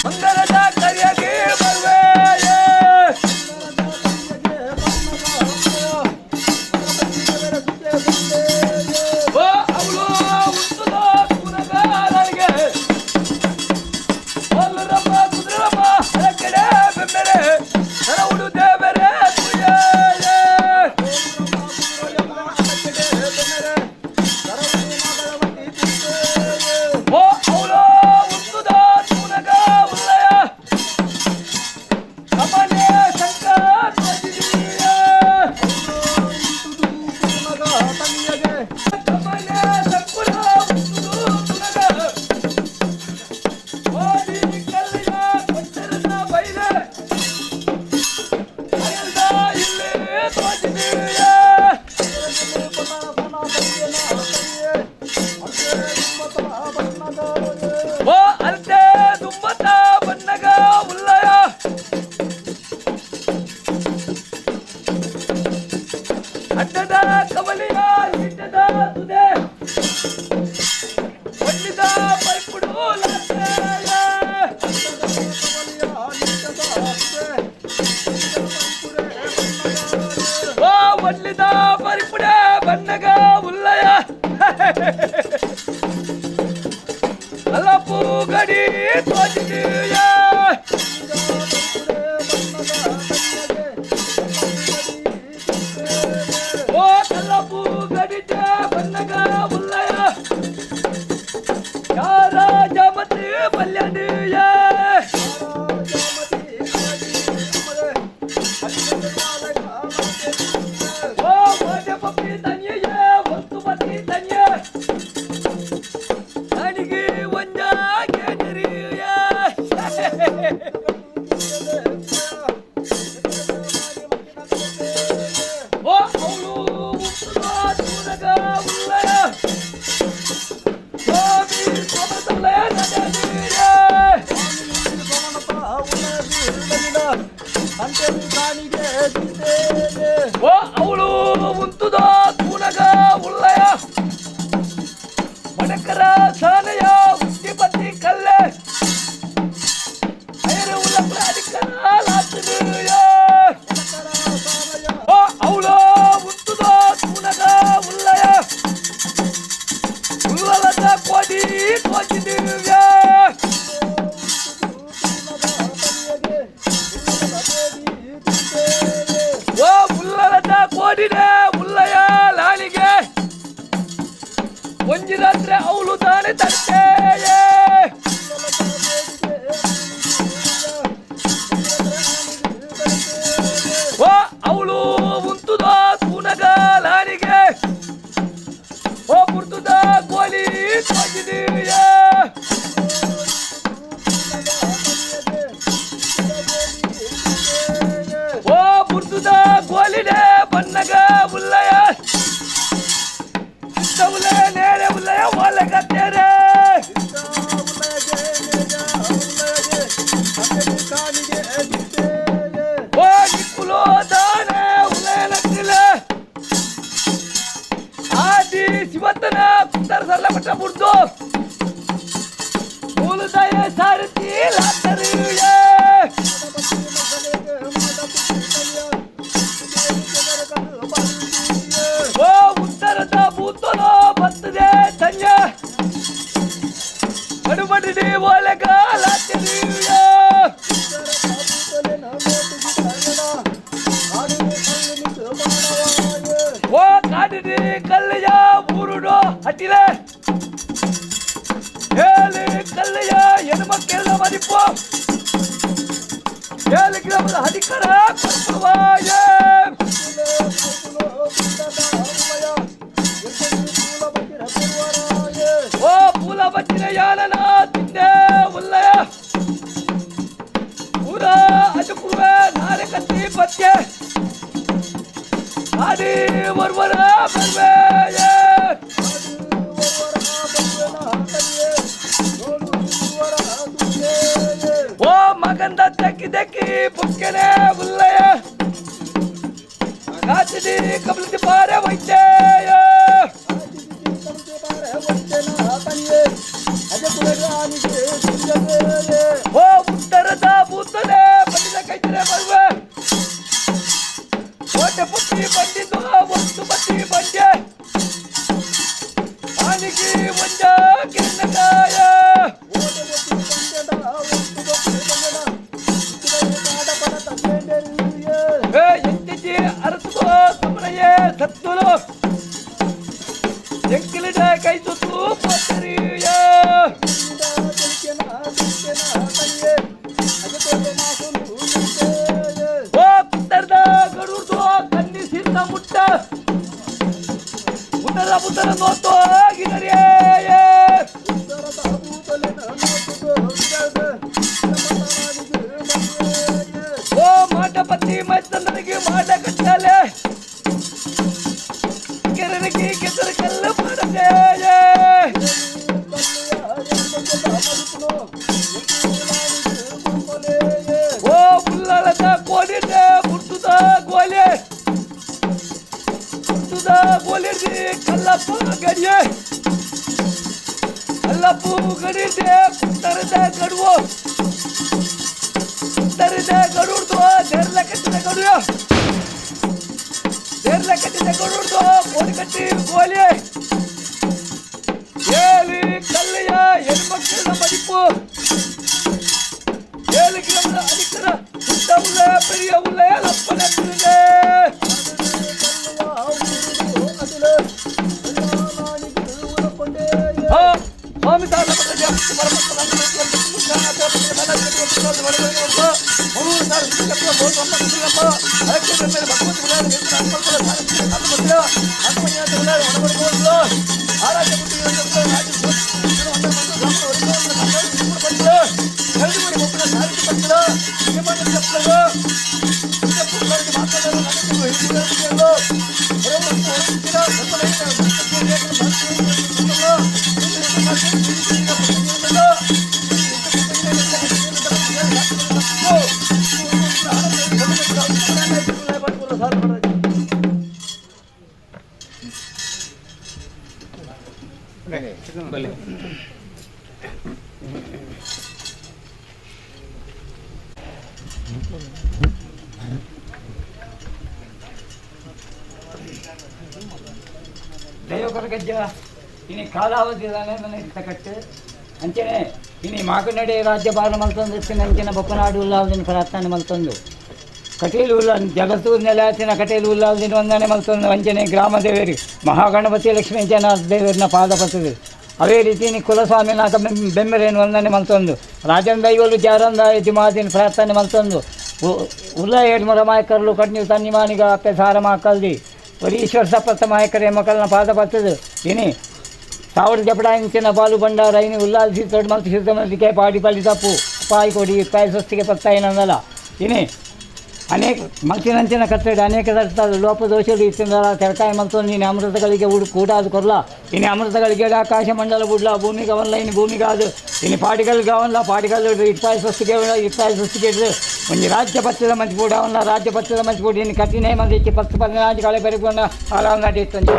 ಮಂಗಲದ ಕರಿಯಗೆ ಬರುವೆ. ಓ ಅವಳು ಉತ್ತದ ಕುನಗಾರರಿಗೆ ಒಲ್ಲರಮ್ಮ ಕುದುರಮ್ಮ ಕಡೆ ಬೆಂಬೆರೆ ಸರವುಡು ದೇವರೇ ತುಯೇ. ಓ ಅವಳು ಉತ್ತದ ತುನಗ ಉಲ್ಲಯ ಕಮಲೆ ಶಂಕರ. ದುಮ್ಮತ ಬನ್ನಗ ಉಲ್ಲಯ ಅಡ್ಡದ ಕವಲಿಯ ಇಟ್ಟದ ತುದೆ ಒಳ್ಳಿದ ಪೈಪುಡು ಲಾಸೆಯ. ಓ ಒಳ್ಳಿದ ಪರಿಪುಡೆ ಬನ್ನಗ ಉಲ್ಲಯ ಅಲ್ಲಪ್ಪು ಗಡಿ ತೋಜಿದೀಯ. ಓ ಕಲ್ಲಪ್ಪು ಗಡಿತೆ ಬನ್ನಗ ಉಲ್ಲಯ ಯಾರ ಜಮತಿ ಬಲ್ಯಡಿಯ. ಓ ಓಟೆ ಪಪ್ಪಿ ತನಿಯ ವಸ್ತು ಪತಿ ತನಿಯ ನನಗೆ ಒಂಜ ಕೇಟರಿಯ. ಓ ಅವಳು ದೂರಗ ಉಲ್ಲಯ ಸ್ವಾಮಿ ಸೊಮತಲಯ ನಡಲಿಯ. ಓ ಅವಳು ಉಂತುದ ತೂನಗ ಉಲ್ಲಯ ಮಡಕರ ಸಾನೆಯ ಉಟ್ಟಿ ಪತ್ತಿ ಕಲ್ಲೆ ಐರು ಉಲ್ಲಪ್ಪ ಅಡಿಕರ ಲಾತುಯ. ಓ ಅವಳು ಉಂತುದ ತೂನಗ ಉಲ್ಲಯ ಉಲ್ಲಲದ ಕೋಡಿ ತೋಚಿದಿವ್ಯ. ಓ ಉಲ್ಲಲದ ಕೋಡಿದೆ ಉಲ್ಲಯ ಲಾಲಿಗೆ ಒಂಜಿ ರಾತ್ರಿ ಅವಳು ತಾನೆ ತರ್ತೇಯೇ. ಓ ಅವಳು ಉಂತುದ ತೂನಗ ಲಾಲಿಗೆ ಓ ಪುರ್ತುದ ಕೋಲಿ ತೋಚಿದೀಯ. ಓ ಪುರ್ತುದ ಕೋಲಿಡೆ ಬನ್ನಗ ಉಲ್ಲಯ ಚಿತ್ತ ಉಲ್ಲಯ ನೇರೆ ಉಲ್ಲಯ ಓಲೆ ಕತ್ತೇರೆ. ಓ ನಿಕ್ಕುಲೋ ದಾನೆ ಉಲ್ಲಯ ನಕ್ಕಿಲೆ ಆದಿ ಶಿವತ್ತನ ಕುತ್ತರ ಸಲ್ಲ ಮಟ್ಟ ಬುಡ್ದು ಮೂಲದಯ ಸಾರಥಿ ಲಾತರಿಯ. ಓ ಉತ್ತರದ ಭೂತನೋ ಬರ್ತದೆ ಧನ್ಯ ಬಡುಬಡಿ ಓಲೆಗ ಲಾತರಿಯ. ಓ ಕಾಡಿಡಿ ಕಲ್ಲಯ್ಯ ಊರುಡು ಹಟ್ಟಿಲೆ ಏಳು ಕಲ್ಲಯ್ಯ ಎನುಮಕ್ಕೆಲ್ಲ ಮದಿಪ್ಪು 7 கிலோமீட்டர் ஹதிக்கர கொட்டுவாயே. ಓ ಪೂಲ ಬಚ್ಚಿನ ಯಾನನ ತಿಂದೆ ಉಲ್ಲಯ ಊರ ಅಜಕುರುವೆ ನಾರೆ ಕತ್ತಿ ಪತ್ಯ ಆಡಿ ಒರ್ವರ ಬರ್ವೇಯೇ. ಓ ಮಗಂದ ತೆಕ್ಕಿ ತೆಕ್ಕಿ ಬುಕ್ಕನೆ ಉಲ್ಲಯ ಕಾಚಿಡಿ ಕಬಲತಿ ಪಾರೆ ವೈದ್ಯೇಯ. ಓ ಉತ್ತರದ ಭೂತನೆ ಬಂದಿದ ಕೈತನೆ ಬರುವೆ ಕೋಟೆ ಪುಟ್ಟಿ ಬಂದಿದ್ದು ಒಂದು ಬತ್ತಿ ಬಂಡೆ ಆನಿಗೆ ಒಂಜ ಕಿರಣಕಾಯ. ಏ ಎಂತಿಜಿ ಅರಸುಗೋ ಸುಮ್ಮನೆಯೇ ಸತ್ತುಲು ಎಂಕಿಲಿಡ ಕೈ ಸುತ್ತು ಪತ್ತರಿಯ. ಓ ಕುತ್ತರದ ಗಡುರ್ದು ಕನ್ನಿ ಸಿದ್ಧ ಮುಟ್ಟ ಉತ್ತರ ಉತ್ತರ ನೋತು ಆಗಿದರಿಯೇ. ಓ ಮಾಟಪತಿ ಮೈತಂದರಿಗೆ ಮಾಟ ಕಟ್ಟಾಲೆ ಕೆರರಿಗೆ ಕೆಸರು ಕಲ್ಲು ಮಾಡದೆ. ಗೋಲೆ ಕುತ್ತುದ ಗೋಲಿರ್ದಿ ಕಲ್ಲಪ್ಪು ಗಡಿಯೆ ಕಲ್ಲಪ್ಪು ಗಡಿರ್ದೆ ಕುತ್ತರದ ಗಡುವು ಕುತ್ತರದ ಗಡುಡ್ದು ದೇರ್ಲ ಕಟ್ಟಿದ ಗಡುವ ದೇರ್ಲ ಕಟ್ಟಿದ ಗಡುಡ್ದು ಕೋಡಿ ಕಟ್ಟಿ ಗೋಲಿ ಏಳು ಕಲ್ಲೆಯ ಹೆಣ್ಮಕ್ಕಳ ಮದಿಪು 7 ಕಿಲೋಮೀಟರ್ ಅಡಿಕ್ಕರ ಸುತ್ತ ಉಳ್ಳ பெரிய ಉಳ್ಳ ಲಪ್ಪನ ತಿರುಗೆ. ಸ್ವಾಮಿ ದೈವಕೊರಗಜ್ಜ ಇನಿ ಕಾಲಾವಧಿ ಕಟ್ಟು ಅಂಚನೆ ಇನಿ ಮಾಕನಡೆ ರಾಜ್ಯ ಭಾರ ಮಲ್ತೊಂದು ಇತ್ತಿನ ಅಂಚಿನ ಬೊಕ್ಕನಾಡು ಉಲ್ಲಾವದಿನ ಪ್ರಾರ್ಥನೆ ಮಲ್ತೊಂದು ಕಟೀಲು ಉಲ್ಲ ಜಗತ್ತು ನೆಲೆಯಾತಿನ ಕಟೀಲು ಉಲ್ಲಾವದಿನ ವಂದನೆ ಮಲ್ತೊಂದು ಅಂಚನೆ ಗ್ರಾಮ ದೇವೇರಿ ಮಹಾಗಣಪತಿ ಲಕ್ಷ್ಮೀ ಜನ ದೇವರನ್ನ ಪಾದ ಪತ್ತದು. ಅದೇ ರೀತಿ ಇನಿ ಕುಲಸ್ವಾಮಿನಾಥ ಬೆಮ್ಮೆರೇನು ವಂದನೆ ಮಲ್ತೊಂದು ರಾಜನ್ ದೈವಲು ಜಾರಂದ ಯಜಮಾದಿನ ಪ್ರಾರ್ಥನೆ ಮಲ್ತೊಂದು ಉಲ್ಲ ಏಡ್ಮುರ ಮಾಯಕರ್ಲು ಕಡ್ನಿ ತನ್ನಿಮಾನಿಗ ಅಪ್ಪೆ ಸಾರ ಮಾಕಲ್ದಿ ಈಶ್ವರ ಸಪತ್ತ ಮಾಯಕರೇ ಮಕ್ಕಳನ್ನ ಪಾದ ಪತ್ತದು. ಇನಿ ಸಾವಿರ ಜಪಡ ಇಂಚಿನ ಬಾಲು ಭಂಡಾರ ಇನಿ ಉಲ್ಲಾಲ್ ಸೀತೋಡ್ ಮಲ್ತು ಶುದ್ಧ ಮಲ್ತಿಕೆ ಪಾಡಿ ಪಲ್ಲಿ ತಪ್ಪು ಪಾಯಿ ಕೊಡಿ ಪಾಯಿ ಸ್ವಸ್ತಿಗೆ ಪತ್ತಾಯಿನಂದಲ ಇನಿ ಅನೇಕ ಮಲ್ತಿನಂಚಿನ ಕಟ್ಟಡ ಅನೇಕ ತರ್ತದ ಲೋಪದೋಷలు ಇತ್ತಿಂದಲ ತೆರಕಾಯಿ ಮಲ್ತು ನೀನು ಅಮೃತಗಳಿಗೆ ಉಡು ಕೂಡಾದು ಕೊರ್ಲ ಇನಿ ಅಮೃತಗಳಿಗೆ ಆಕಾಶ ಮಂಡಲ ಬುಡ್ಲ ಭೂಮಿ ಗವನ್ಲ ಇನಿ ಭೂಮಿಗಾದು ಇನಿ ಪಾಡಿಗಲ್ ಗವನ್ಲ ಪಾಡಿಗಲ್ ಇಟ್ಪಾಯಿ ಸ್ವಸ್ತಿಗೆ ಇಟ್ಪಾಯಿ ಸ್ವಸ್ತಿಗೆ ಒಂಜಿ ರಾಜ್ಯ ಪಚ್ಚದ ಮಂಚಿ ಅವನ್ನ ರಾಜ್ಯ ಪಚ್ಚದ ಮಂಚಿ ಇನ್ನು ಕಠಿಣ ಮಂದಿ ಪತ್ತು ಪದಿನಾಂಜಿ ಕಳೆ ಬೆರಗುವನ್ನ ಆರಾಮ್ ನಡೀತಂಜಿ.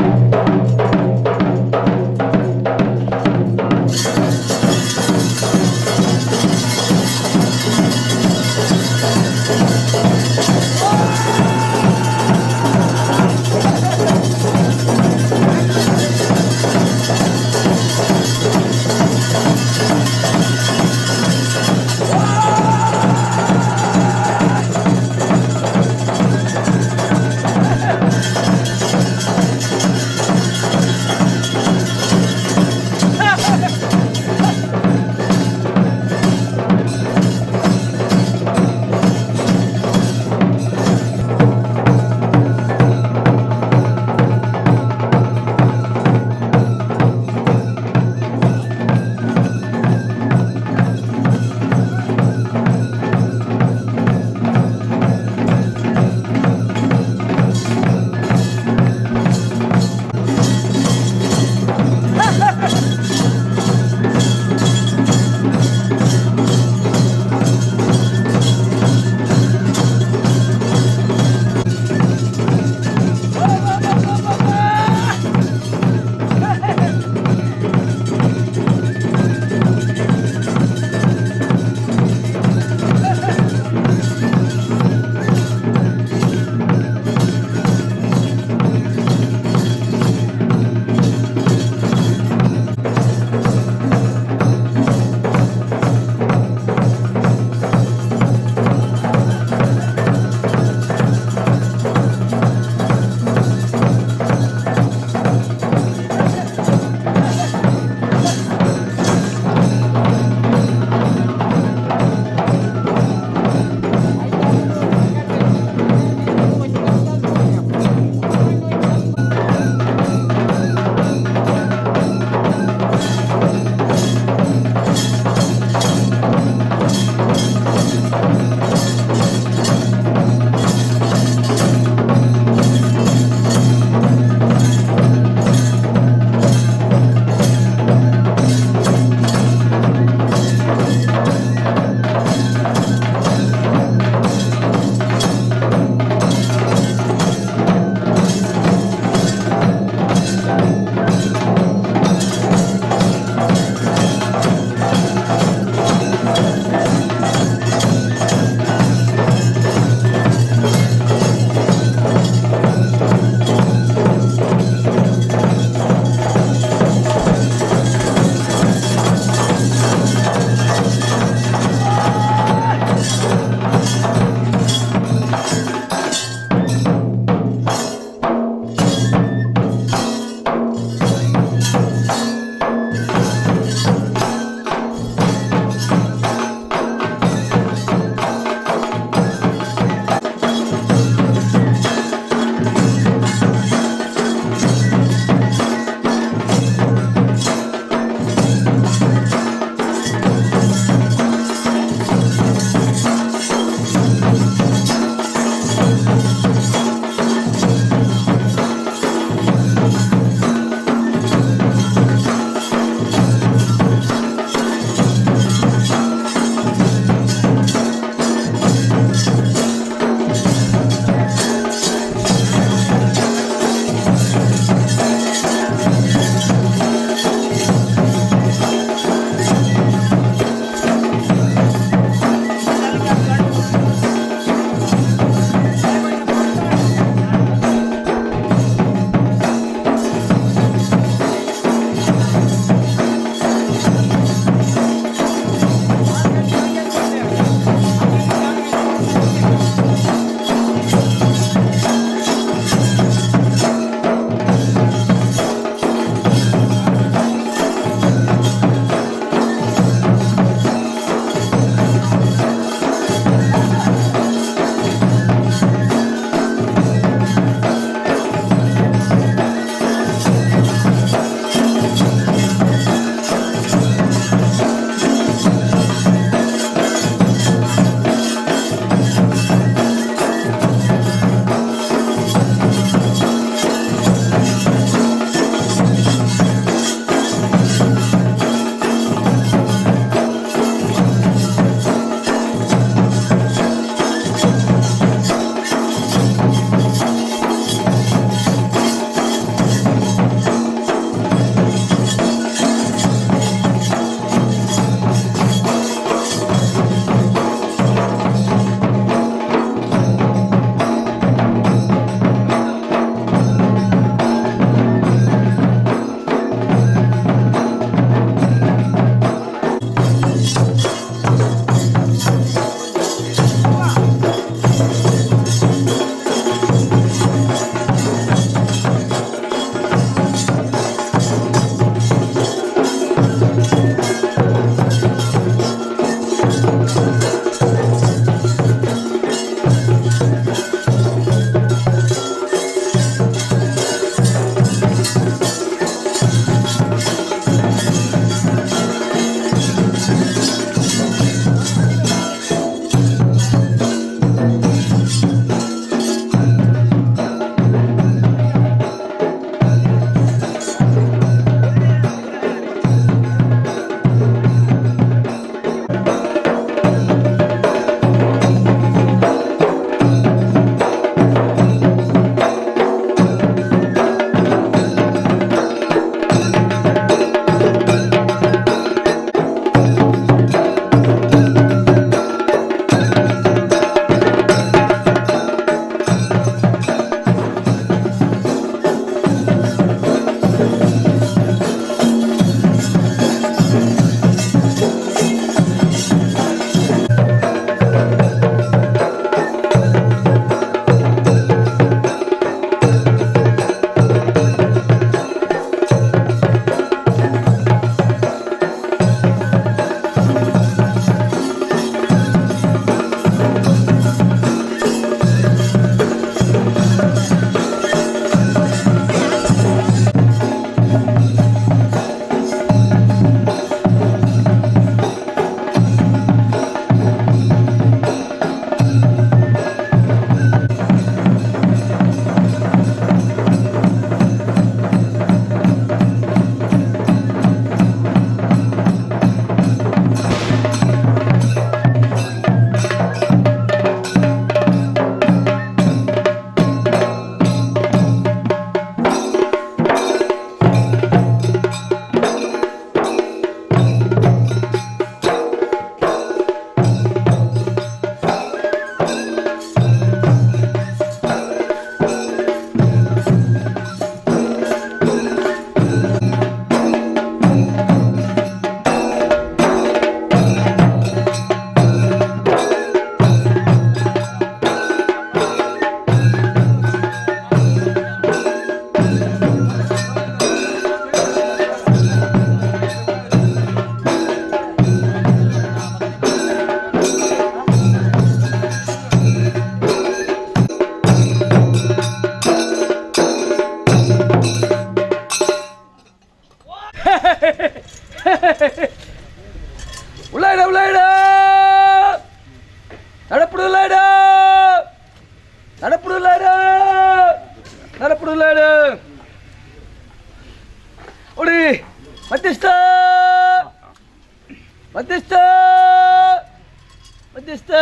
ಮಧ್ಯಸ್ಥ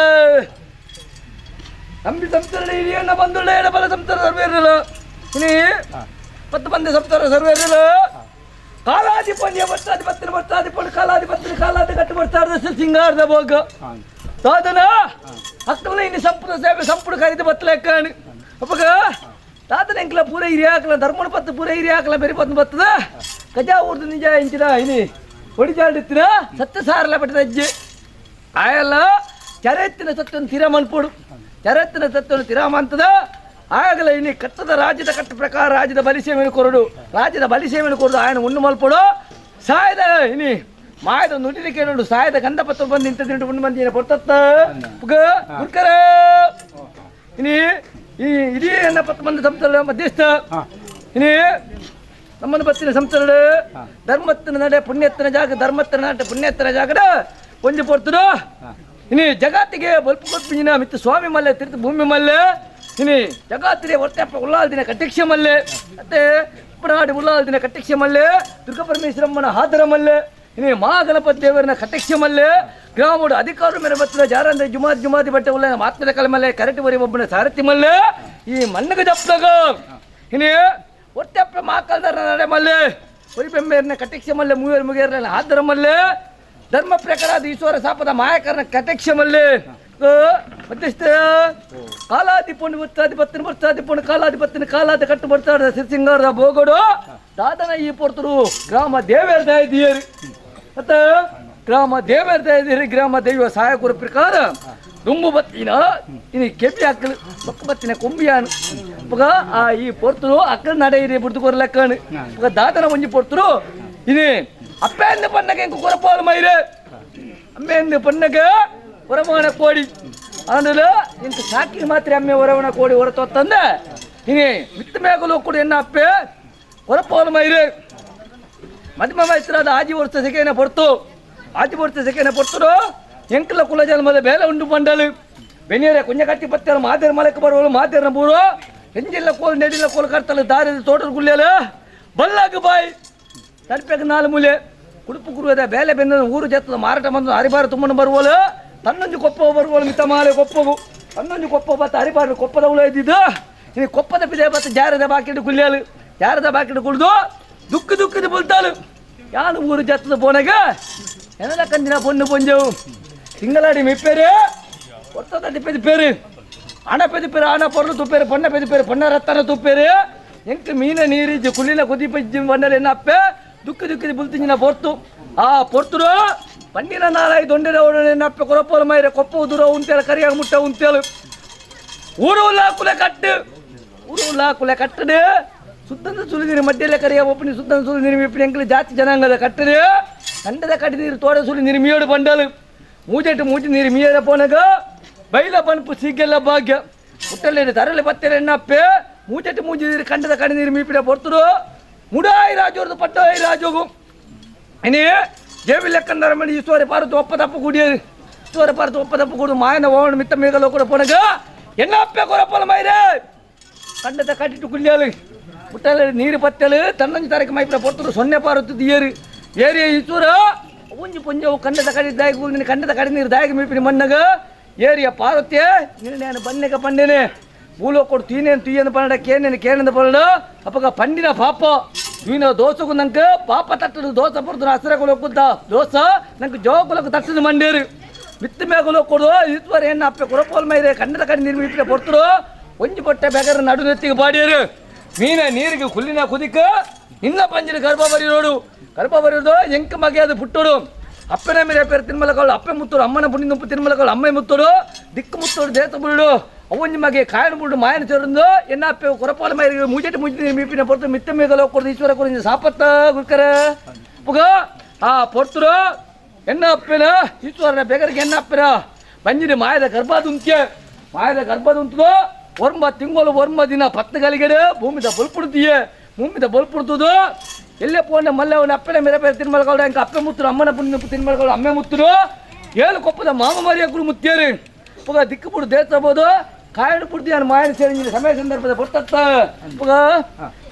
ನಂಬಿ ಸಂಸ್ಥೆ ಹಿರಿಯಣ್ಣ ಬಂದುಳ್ಳ ಎಡಬಲ ಸಂಸ್ಥೆ ಸರ್ವೇರಲ್ಲ ಇನಿ 10 ಮಂದಿ ಸಂಸ್ಥೆ ಸರ್ವೇರಲ್ಲ ಕಾಲಾಧಿಪನ್ಯ ಬರ್ತಾಧಿಪತ್ತಿನ ಬರ್ತಾಧಿಪಣ್ಣ ಕಾಲಾಧಿಪತ್ತಿನ ಕಾಲಾದಿ ಕಟ್ಟು ಬರ್ತಾರ್ದ ಸಿಂಗಾರದ ಭೋಗ ಸಾಧನ ಅಕ್ಕಲ ಇನ್ನು ಸಂಪುಟ ಸೇವೆ ಸಂಪುಟ ಖರೀದಿ ಬತ್ತಲೆಕ್ಕಾಣಿ ಅಪ್ಪಗ ತಾತನ ಎಂಕ್ಲ ಪೂರ ಹಿರಿಯ ಹಾಕಲ ಧರ್ಮನ ಪತ್ತು ಪೂರ ಹಿರಿಯ ಹಾಕಲ ಬೇರೆ ಪತ್ತು ಬತ್ತದ ಗಜಾ ಊರ್ದು ನಿಜ ಇಂಚಿನ ಇನಿ ಒಡಿಜಾಡಿತ್ತಿನ ಸತ್ಯ ಸಾರಲ ಪಟ್ಟಿದ ಅಜ್ಜಿ ಆಯಲ್ಲ ಚರೆತ್ತಿನ ಸತ್ಯವನ್ನು ತಿರ ಮನ್ಪೋಡು ಚರೆತ್ತಿನ ಸತ್ಯವನ್ನು ತಿರ ಮಂತದ ಆಗಲ ಇನಿ ಕಟ್ಟದ ರಾಜ್ಯದ ಕಟ್ಟ ಪ್ರಕಾರ ರಾಜ್ಯದ ಬಲಿಸೇವೆಯನ್ನು ಕೊರಡು ರಾಜ್ಯದ ಬಲಿಸೇವೆಯನ್ನು ಕೊರಡು ಆಯನ ಉಣ್ಣು ಮಲ್ಪಡು ಸಾಯದ ಇನಿ ಮಾಯದ ನುಡಿಲಿಕ್ಕೆ ನೋಡು ಸಾಯದ ಗಂಧಪತ್ರ ಬಂದು ನಿಂತ ತಿಂಟು ಉಣ್ಣು ಮಂದಿ ಪೊರ್ತತ್ತ ಗುರ್ಕರ ಇನಿ ಈ ಇಡೀ ಎನ್ನ 10 ಮಂದಿ ಸಂಸ್ಥೆ ಮಧ್ಯಸ್ಥ ಇನಿ ನಮ್ಮನ್ನು ಬತ್ತಿನ ಸಂಸ್ಥೆ ಧರ್ಮತ್ತಿನ ನಡೆ ಪುಣ್ಯತ್ತಿನ ಜಾಗ ಧರ್ಮತ್ತಿನ ನಾಟ ಪುಣ್ಯತ್ತಿನ ಜಾಗದ ಒಂಜಿ ಪೊರ್ತುಡು ಇನಿ ಜಗತ್ತಿಗೆ ಬಲ್ಪು ಕೊಪ್ಪಿನ ಮಿತ್ತು ಸ್ವಾಮಿ ಮಲ್ಲೆ ತೀರ್ಥ ಭೂಮಿ ಮಲ್ಲೆ ಇನಿ ಜಗತ್ತಿಗೆ ಒಟ್ಟೆಪ್ಪ ಉಲ್ಲಾಲ್ ದಿನ ಕಟ್ಟಿಕ್ಷ ಮಲ್ಲೆ ಮತ್ತೆ ಉಪ್ಪನಾಡಿ ಉಲ್ಲಾಲ್ ದಿನ ಕಟ್ಟಿಕ್ಷ ಮಲ್ಲೆ ದುರ್ಗಾ ಪರಮೇಶ್ವರಮ್ಮನ ಹಾದರ ಮಲ್ಲೆ ಇನಿ ಮಹಾಗಣಪತಿ ದೇವರನ ಕಟಕ್ಷ ಮಲ್ಲೆ ಗ್ರಾಮಡು ಅಧಿಕಾರು ಮೇರೆ ಬತ್ತಿನ ಜಾರಂದ್ರೆ ಜುಮಾದಿ ಜುಮಾದಿ ಬಟ್ಟೆ ಉಲ್ಲ ಮಾತ್ಮದ ಕಲೆ ಮಲ್ಲೆ ಕರೆಟಿ ಬರಿ ಒಬ್ಬನ ಸಾರಥಿ ಮಲ್ಲೆ ಈ ಮಣ್ಣಗೆ ಜಪ್ದಾಗ ಇನಿ ಒಟ್ಟೆಪ್ಪ ಮಾಕಲ್ದರ ನಡೆ ಮಲ್ಲೆ ಹೊರಿಬೆಂಬೇರ್ನ ಕಟಕ್ಷ ಮಲ್ಲೆ ಮೂವೇರು ಮುಗೇರ್ನ ಹಾದರ ಮಲ್ಲೆ ಧರ್ಮ ಪ್ರಕಾರ ಈಶ್ವರ ಶಾಪದ ಮಾಯಕರನ ಕಟಕ್ಷ ಮಲ್ಲೆ ಮಧ್ಯಸ್ಥ ಕಾಲಾದಿ ಪುಣ್ಯ ಬರ್ತಾದಿ ಪತ್ತಿನ ಬರ್ತಾದಿ ಪುಣ್ಯ ಕಾಲಾದಿ ಪತ್ತಿನ ಕಾಲಾದಿ ಕಟ್ಟು ಬರ್ತಾಡ ಸಿರಿಸಿಂಗಾರದ ಬೋಗಡು ದಾದನ ಈ ಪೊರ್ತರು ಗ್ರಾಮ ದೇವೇರ ದಯದಿಯರು ಮತ್ತ ಗ್ರಾಮ ದೇವೇರ ದಯದಿಯರು ಗ್ರಾಮ ದೈವ ಸಹಾಯಕರ ಪ್ರಕಾರ ದುಂಬು ಬತ್ತಿನ ಇನಿ ಕೆಬ್ಬಿ ಹಾಕಲು ಬೊಕ್ಕ ಬತ್ತಿನ ಕೊಂಬಿಯಾನು ಪಗ ಆ ಈ ಪೊರ್ತರು ಅಕ್ಕಲ ನಡೆ ಇರಿ ಬುಡ್ದು ಕೊರ್ಲಕ್ಕನು ಪಗ ದಾದನ ಒಂಜಿ ಪೊರ್ತರು ಇನಿ ಅಪ್ಪೆಂದು ಪನ್ನಗ ಎಂಕು ಕೊರಪಾಲು ಮೈರೆ ಅಮ್ಮೆಂದು ಪನ್ನಗ ಹೊರಮಾನ ಕೋಡಿ ಆಂಡಲ ಇಂತ ಸಾಕಿ ಮಾತ್ರ ಅಮ್ಮೆ ಹೊರವಣ ಕೋಡಿ ಹೊರತೊತ್ತಂದ ಇನಿ ಮಿತ್ತ ಮೇಗಲು ಕೂಡ ಎನ್ನ ಅಪ್ಪೆ ಹೊರಪಾಲು ಮೈರೆ ಮಧ್ಯಮ ವಯಸ್ಸರಾದ ಆಜಿ ವರ್ಷ ಸೆಕೆನ ಪೊರ್ತು ಆಜಿ ವರ್ಷ ಸೆಕೆನ ಪೊರ್ತರು ಎಂಕಲ ಕುಲ ಜನ್ಮದ ಬೇಲೆ ಉಂಡು ಬಂಡಲು ಬೆನಿಯರೆ ಕುಂಜ ಕಟ್ಟಿ ಪತ್ತೆಲ್ಲ ಮಾದೇರ ಮಲಕ್ಕೆ ಬರುವಳು ಮಾದೇರನ ಬೂರು ಎಂಜಿಲ್ಲ ಕೋಲು ನೆಡಿಲ್ಲ ಕೋಲು ಕರ್ತಲು ದಾರಿ ತೋಟದ ಗುಲ್ಲೆಲ್ಲ ಬಲ್ಲಾಗ ಬಾಯಿ ತಡಪೆಗೆ ನಾಲು ಮೂಲೆ ಕುಡುಪು ಕುರುವದ ಬೇಲೆ ಬೆಂದ ಊರು ಜತ್ತದ ಮಾರಾಟ ಬಂದು ಹರಿಬಾರ ತುಂಬನ ಬರುವಳು ತನ್ನೊಂದು ಕೊಪ್ಪ ಬರುವಳು ಮಿತ್ತ ಮಾಲೆ ಕೊಪ್ಪವು ತನ್ನೊಂದು ಕೊಪ್ಪ ಬತ್ತ ಹರಿಬಾರ ಕೊಪ್ಪದವಳು ಇದ್ದಿದ್ದು ಇನ್ನು ಕೊಪ್ಪದ ಪಿದೆ ಬತ್ತ ಜಾರದ ಬಾಕಿಟ್ಟು ಕುಲ್ಯಾಲು ಜಾರದ ಬಾಕಿಟ್ಟು ಕುಡಿದು ದುಕ್ಕು ದುಕ್ಕದ ಬುಲ್ತಾಳು ಯಾನು ಊರು ಜತ್ತದ ಪೋನಗ ಎನ್ನದ ಕಂದಿನ ಪೊಣ್ಣು ಪೊಂಜವು ತಿಂಗಳಾಡಿ ಮಿಪ್ಪೇರು ಒತ್ತದ ಪೆದಿ ಪೇರು ಹಣ ಪೆದಿ ಪೇರು ಹಣ ಪೊರ್ಲು ತುಪ್ಪೇರು ಪೊಣ್ಣ ಪೆದಿ ಪೇರು ಪೊಣ್ಣ ರತ್ತನ ತುಪ್ಪೇರು ಎಂಕ್ ಮೀನ ನೀರಿಜ್ಜು ಕುಳ್ಳಿನ ಕುದಿ ಪಜ್ಜಿ ಬಂಡಲೆ ಎನ್ನ ಅಪ್ಪೆ ದುಕ್ಕು ದುಕ್ಕಿದ ಬುಲ್ತಿಂಜಿನ ಪೊರ್ತು ಆ ಪೊರ್ತುರು ಪಂಡಿನ ನಾಲಾಯಿ ದೊಂಡೆರ ಎನ್ನ ಅಪ್ಪೆ ಕೊರಪೋಲ ಮೈರೆ ಕೊಪ್ಪ ಉದುರ ಉಂತೇಳು ಕರಿಯಾಗ ಮುಟ್ಟ ಉಂತೇಳು ಊರು ಕುಲೆ ಕಟ್ಟು ಊರು ಕುಲೆ ಕಟ್ಟಡು ಸುತ್ತಂದ ಸುಳಿ ನೀರು ಮಧ್ಯಲ್ಲೇ ಕರಿಯ ಒಪ್ಪನಿ ಸುತ್ತಂದ ಸುಳಿ ನೀರು ಇಪ್ಪಿ ಎಂಕಲು ಜಾತಿ ಜನಾಂಗದ ಕಟ್ಟಡು ಕಂಡದ ಕಟ್ಟಿ ನೀರು ತೋಡ ಸುಳಿ ನೀರು ಮೀಯೋಡು ಬಂಡಲು ಮೂಜೆಟ್ಟು ಮೂಜಿ ನೀರು ಮೀಯರ ಪೋನಗ ಬೈಲ ಬನ್ಪು ಸಿಗ್ಗೆಲ್ಲ ಭಾಗ್ಯ ಹುಟ್ಟಲೇನು ತರಲೆ ಪತ್ತೆಲೆ ಎಣ್ಣಪ್ಪೆ ಮೂಜೆಟ್ಟು ಮೂಜಿ ನೀರು ಕಂಡದ ಕಡಿ ನೀರು ಮೀಪಿಡ ಪೊರ್ತರು ಮುಡಾಯಿ ರಾಜೋರ್ದು ಪಟ್ಟಾಯಿ ರಾಜೋಗು ಇನಿ ಜೇಬಿ ಲೆಕ್ಕಂದರ ಮಣಿ ಈಶ್ವರ ಪಾರತು ಒಪ್ಪ ತಪ್ಪು ಕುಡಿಯರು ಈಶ್ವರ ಪಾರತು ಒಪ್ಪ ತಪ್ಪು ಕುಡಿದು ಮಾಯನ ಓಣ ಮಿತ್ತ ಮೇಗಲ ಕೂಡ ಪೋನಗ ಎಣ್ಣಪ್ಪೆ ಕೊರಪಲ ಮೈರೆ ಕಂಡದ ಕಟ್ಟಿಟ್ಟು ಕುಲ್ಯಾಲು ಮುಟ್ಟಲೆ ನೀರು ಪತ್ತಲು ತನ್ನಂಜು ತಾರೀಕು ಮೈಪಿಡ ಪೊರ್ತರು ಸೊನ್ನೆ ಪಾರತು ದಿಯರು ಏರಿಯ ಈಶ್ವರ ಒಂಜಿ ಪೊಂಜವು ಕಂಡದ ಕಡಿ ದಾಯಕ ನಿನ್ನ ಕಂಡದ ಕಡಿ ನೀರು ದಾಯಕ ಮೀಪಿನ ಮಣ್ಣಗ ಏರಿಯ ಪಾರ್ವತಿಯ ನಿನ್ನ ಬನ್ನೆಗ ಪಂಡೇನೆ ಮೂಲ ಕೊಡು ತೀನೇನು ತೀಯನು ಪನ್ನಡ ಕೇನೇನು ಕೇನಂದ ಪನ್ನಡ ಅಪ್ಪಗ ಪಂಡಿನ ಪಾಪ ನೀನು ದೋಸೆಗೂ ನಂಗೆ ಪಾಪ ತಟ್ಟದು ದೋಸೆ ಪೊರ್ತು ಹಸಿರ ಕುಲಕ್ಕುತ್ತ ದೋಸೆ ನಂಗೆ ಜೋ ಕುಲಕ್ಕೆ ತಟ್ಟದು ಮಂಡೇರು ಮಿತ್ತ ಮೇಗುಲು ಕೊಡು ಈಶ್ವರ ಎನ್ನ ಅಪ್ಪೆ ಕುರಪೋಲ್ ಮೈರೆ ಕಂಡದ ಕಡಿ ನೀರು ಮೀಪಿನ ಪೊರ್ತರು ಒಂಜಿ ಪೊಟ್ಟೆ ಬೇಗಾರ ನಡು ನೆತ್ತಿಗೆ ಬಾಡಿಯರು ಮೀನ ನೀರಿಗೆ ಕುಲ್ಲಿನ ಕುದಿಕ ನಿನ್ನ ಪಂಜಿನ ಗರ್ಭ ಬರಿರೋಡು ಗರ್ಭ ಬರಿಯೋದು ಎಂಕ ಮಗೆ ಅದು ಪುಟ್ಟೋಡು ಅಪ್ಪನ ಮೇಲೆ ಪೇರು ತಿನ್ಮಲಕವಳು ಅಪ್ಪೆ ಮುತ್ತೋಡು ಅಮ್ಮನ ಪುಣ್ಯ ನುಪ್ಪು ತಿನ್ಮಲಕವಳು ಅಮ್ಮೆ ಮುತ್ತೋಡು ದಿಕ್ಕು ಮುತ್ತೋಡು ದೇತ ಬುಳ್ಳು ಅವೊಂಜಿ ಮಗೆ ಕಾಯಣ ಬುಳ್ಳು ಮಾಯನ ಚೊರಂದು ಎನ್ನ ಅಪ್ಪೆ ಕೊರಪಾಲ ಮೈರಿಗೆ ಮುಜೆಟ್ಟು ಮುಜಿ ಮೀಪಿನ ಪೊರ್ತು ಮಿತ್ತ ಮೇಗಲ ಕೊಡ್ದು ಈಶ್ವರ ಕೊಡು ಸಾಪತ್ತ ಗುರ್ಕರ ಪುಗ ಆ ಪೊರ್ತರು ಎನ್ನ ಅಪ್ಪೆನ ಈಶ್ವರನ ಬೇಗರಿಗೆ ಎನ್ನ ಅಪ್ಪೆನ ಬಂಜಿನ ಮಾಯದ ಗರ್ಭದುಂತ್ಯ ಮಾಯದ ಗರ್ಭದುಂತದು ಒರ್ಮ ತಿಂಗಳು ಒರ್ಮ ದಿನ ಪತ್ತಗಲಿಗಡೆ ಭೂಮಿದ ಬಲ್ಪುಡ್ತೀಯೆ ಭೂಮಿದ ಬಲ್ಪುಡ್ತದು ಎಲ್ಲೇ ಪೋಂಡ ಮಲ್ಲೆ ಅವನ ಅಪ್ಪನ ಮೇರೆ ಬೇರೆ ತಿನ್ಮಲ್ಕವಳು ಇಂಕ ಅಪ್ಪೆ ಮುತ್ತರು ಅಮ್ಮನ ಪುಣ್ಯ ತಿನ್ಮಲ್ಕವಳು ಅಮ್ಮೆ ಮುತ್ತರು ಏಳು ಕೊಪ್ಪದ ಮಾಮ ಮರಿಯಕ್ಕರು ಮುತ್ತೇರು ಪುಗ ದಿಕ್ಕು ಬುಡು ದೇತಬೋದು ಕಾಯಣ ಪುಡ್ದಿ ನಾನು ಮಾಯನ ಸೇರಿ ಸಮಯ ಸಂದರ್ಭದ ಬರ್ತತ್ತ ಪುಗ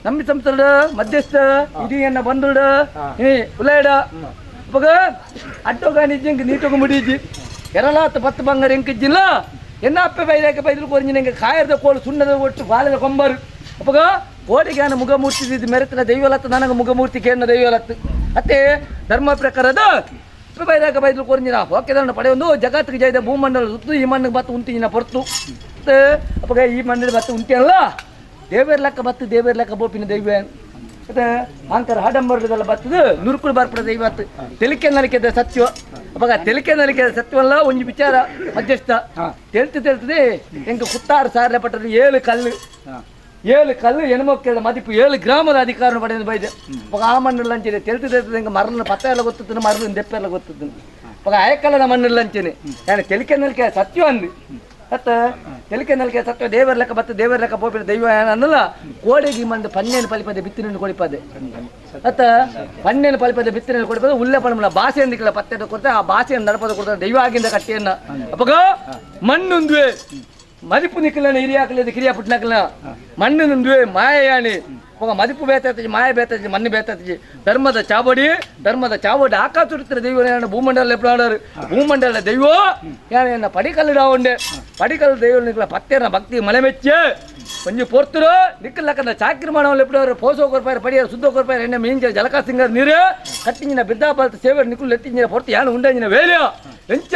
ನಂಬಿ ಸಂಸ್ಥೆ ಮಧ್ಯಸ್ಥ ಇಡೀ ಎನ್ನ ಬಂದುಡು ಏ ಉಲಾಯಡ ಪುಗ ಅಡ್ಡೋಗ ನಿಜ್ಜಂಗೆ ನೀಟೋಗ ಮುಡಿಜಿ ಎರಲಾತ್ ಪತ್ತು ಬಂಗಾರ ಎಂಕಿಜ್ಜಿಲ್ಲ ಎನ್ನ ಅಪ್ಪೆ ಬೈದಾಕ ಬೈದಲು ಕೊರಿಂಜಿನ ಎಂಕ ಕಾಯರ್ದ ಕೋಲು ಸುಣ್ಣದ ಒಟ್ಟು ಬಾಲದ ಕೊಂಬರು. ಅಪ್ಪಗ ಕೋಡಿಗಾನ ಮುಗಮೂರ್ತಿ ಇದ್ದಿದ್ದು ಮೆರೆತಿನ ದೈವಲತ್ತು ನನಗೆ ಮುಗಮೂರ್ತಿ ಕೇಳಿನ ದೈವಲತ್ತು ಅತ್ತೆ ಧರ್ಮ ಪ್ರಕಾರದ ಅಪ್ಪೆ ಬೈದಾಕ ಬೈದಲು ಕೊರಿಂಜಿನ ಹೋಕೆದನ್ನು ಪಡೆಯೊಂದು ಜಗತ್ತಿಗೆ ಜೈದ ಭೂಮಂಡಲ ಸುತ್ತು ಈ ಮಣ್ಣಿಗೆ ಬತ್ತು ಉಂತಿನ ಹೊರ್ತು. ಮತ್ತೆ ಅಪ್ಪಗ ಈ ಮಣ್ಣಿನ ಬತ್ತು ಉಂಟಿಯಲ್ಲ ದೇವೇರ್ ಲೆಕ್ಕ ಬತ್ತು ದೇವೇರ್ ಲೆಕ್ಕ ಬೋಪಿನ ದೈವ. ಮತ್ತೆ ಅಂಕರ ಆಡಂಬರದೆಲ್ಲ ಬರ್ತದೆ ನುರುಕುಳು ಬರ್ಪಡ ದೈವ ಅತ್ತು ತೆಲಿಕೆ ನಲಿಕೆದ ಸತ್ಯ. ಅವಾಗ ತೆಲಿಕೆ ನಲಿಕೆ ಸತ್ಯವಲ್ಲ ಒಂಜಿ ವಿಚಾರ ಮಧ್ಯಸ್ಥ ತೆಲ್ತು ತೆಲ್ತದೆ ಎಂಕ ಕುತ್ತಾರು ಸಾರಲೆ ಪಟ್ಟದ ಏಳು ಕಲ್ಲು ಏಳು ಕಲ್ಲು ಎಣಮೊಕ್ಕದ ಮದಿಪು ಏಳು ಗ್ರಾಮದ ಅಧಿಕಾರ ಪಡೆದ ಬೈದೆ. ಅವಾಗ ಆ ಮಣ್ಣು ಅಂಚನೆ ತೆಲ್ತು ತೆಲ್ತದೆ ಎಂಕ ಮರನ ಪತ್ತ ಎಲ್ಲ ಗೊತ್ತದ ಮರಳು ದೆಪ್ಪೆಲ್ಲ ಗೊತ್ತದ. ಅವಾಗ ಆಯಕಲ್ಲದ ಮಣ್ಣು ಅಂಚನೆ ನಾನು ತೆಲಿಕೆ ನಲಿಕೆ ಸತ್ಯ ಅಂದು ಅತ್ತ ತೆಲಿಕೆ ನಲಿಕೆ ಸತ್ಯ ದೇವರ ಲೆಕ್ಕ ಬತ್ತ ದೇವರ ಲೆಕ್ಕ ಪೋಪಿನ ದೈವ ಅನ್ನಲ್ಲ ಕೋಡೆಗೆ ಮಂದು ಪನ್ನೇನು ಪಲಿಪದೆ ಬಿತ್ತಿನ ಕೊಡಿಪದೆ ಅತ್ತ ಪನ್ನೇನು ಪಲಿಪದೆ ಬಿತ್ತಿನ ಕೊಡಿಪದೆ ಉಲ್ಲೆ ಪಣಮಲ ಭಾಷೆ ಅಂದಿಕ್ಕಲ್ಲ ಪತ್ತೆದ ಕೊಡ್ತೆ ಆ ಭಾಷೆಯನ್ನು ನಡಪದ ಕೊಡ್ತಾರೆ ದೈವ ಆಗಿಂದ ಕಟ್ಟಿಯನ್ನ. ಅಪ್ಪಗ ಮಣ್ಣುಂದ್ವೆ ಮದಿಪು ನಿಕ್ಕಲನ ಹಿರಿಯಾಕಲಿದ ಕಿರಿಯ ಪುಟ್ನಕಲ ಮಣ್ಣು నుంದ್ವೆ ಮಾಯಯಾಣಿ ఒక ಮದಿಪು ಬೇತತಿ ಮಾಯ ಬೇತತಿ ಮಣ್ಣು ಬೇತತಿ ಧರ್ಮದ ಚಾವಡಿ ಧರ್ಮದ ಚಾವಡಿ ಆಕಾಶುಡಿತ್ರ ದೈವ ಭೂಮಂಡಲ ಎಪ್ಪಡಾಡರು ಭೂಮಂಡಲ ದೈವ ಯಾನ ಪಡಿಕಲ್ಲು ಉಂಡೆ ಪಡಿಕಲ್ಲು ದೈವ ನಿಕ್ಕಲ ಪತ್ತೇನ ಭಕ್ತಿ ಮಲೆ ಮೆಚ್ಚೆ ಒಂಜಿ ಪೊರ್ತುರು ನಿಕ್ಕಲಕ್ಕಂದ ಚಾಕ್ರಿ ಮಾಡವಲ್ಲ ಎಪ್ಪಡಾರು ಪೋಸೋ ಕೊರ್ಪಾರು ಪಡಿಯಾರು ಸುದ್ದ ಕೊರ್ಪಾರು ಎಣ್ಣೆ ಮೀಂಜ ಜಲಕಾಸಿಂಗರ್ ನೀರು ಕಟ್ಟಿಂಜಿನ ಬಿದ್ದಾಬಲ್ತ ಸೇವೆ ನಿಕ್ಕುಲ್ ಎತ್ತಿಂಜಿನ ಪೊರ್ತು ಯಾನು ಉಂಡಂಜಿನ ವೇಲ್ಯ ಎಂಚ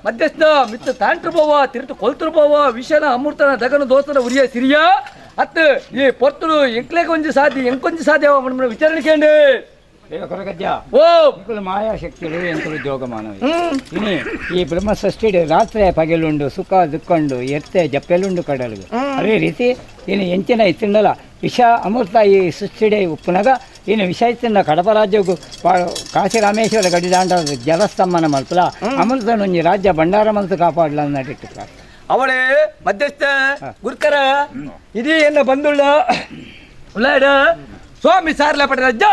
ಮಧ್ಯಸ್ಥ ಮಿತ್ತ ತಾಂಟ್ರು ಪೋವ ತಿರುತು ಕೊಲ್ತರು ಪೋವ ವಿಷನ ಅಮೃತನ ದಗನ ದೋಸ್ತನ ಉರಿಯ ಸಿರಿಯ ಅತ್ತು ಈ ಪೊರ್ತುಡು ಎಂಕ್ಲೇಕ ಒಂಜಿ ಸಾಧ್ಯ ಎಂಕೊಂಜಿ ಸಾಧ್ಯ ವಿಚಾರಣೆ ಕೇಂಡು. ಕೊರಗಜ್ಜ ಓ ಎಂಕುಲು ಮಾಯಾಶಕ್ತಿಗಳು ಎಂಕುಲು ಜೋಗ ಮಾನವ. ಇನಿ ಈ ಬ್ರಹ್ಮ ಸೃಷ್ಟಿ ರಾತ್ರಿ ಪಗೆಲುಂಡು ಸುಖ ದುಃಖಂಡು ಎತ್ತೆ ಜಪ್ಪೆಲುಂಡು ಕಡಲು. ಅದೇ ರೀತಿ ಇನ್ನು ಎಂಚಿನ ಇತ್ತಿಂಡಲ ವಿಷ ಅಮೃತ ಈ ಸೃಷ್ಟಿಡೆ ಉಪ್ಪುನಗ ಇನ್ನು ವಿಷ ಇತ್ತಿಂಡ ಕಡಪ ರಾಜ್ಯಕ್ಕೂ ಕಾಶಿ ರಾಮೇಶ್ವರ ಗಡಿದಾಂಡ ಜಲಸ್ತಂಭನ ಮಲ್ಪಲ ಅಮೃತನೊಂಜಿ ರಾಜ್ಯ ಭಂಡಾರ ಮಲ್ತು ಕಾಪಾಡಲ ಅನ್ನಿಟ್ಟು. ಅವಳೇ ಮಧ್ಯಸ್ಥ ಗುರ್ಕರ ಇದೀ ಎನ್ನ ಬಂದುಳ್ಳ ಉಳ್ಳಾಡ ಸ್ವಾಮಿ ಸಾರ್ಲ ಪಟ್ಟರಜ್ಜ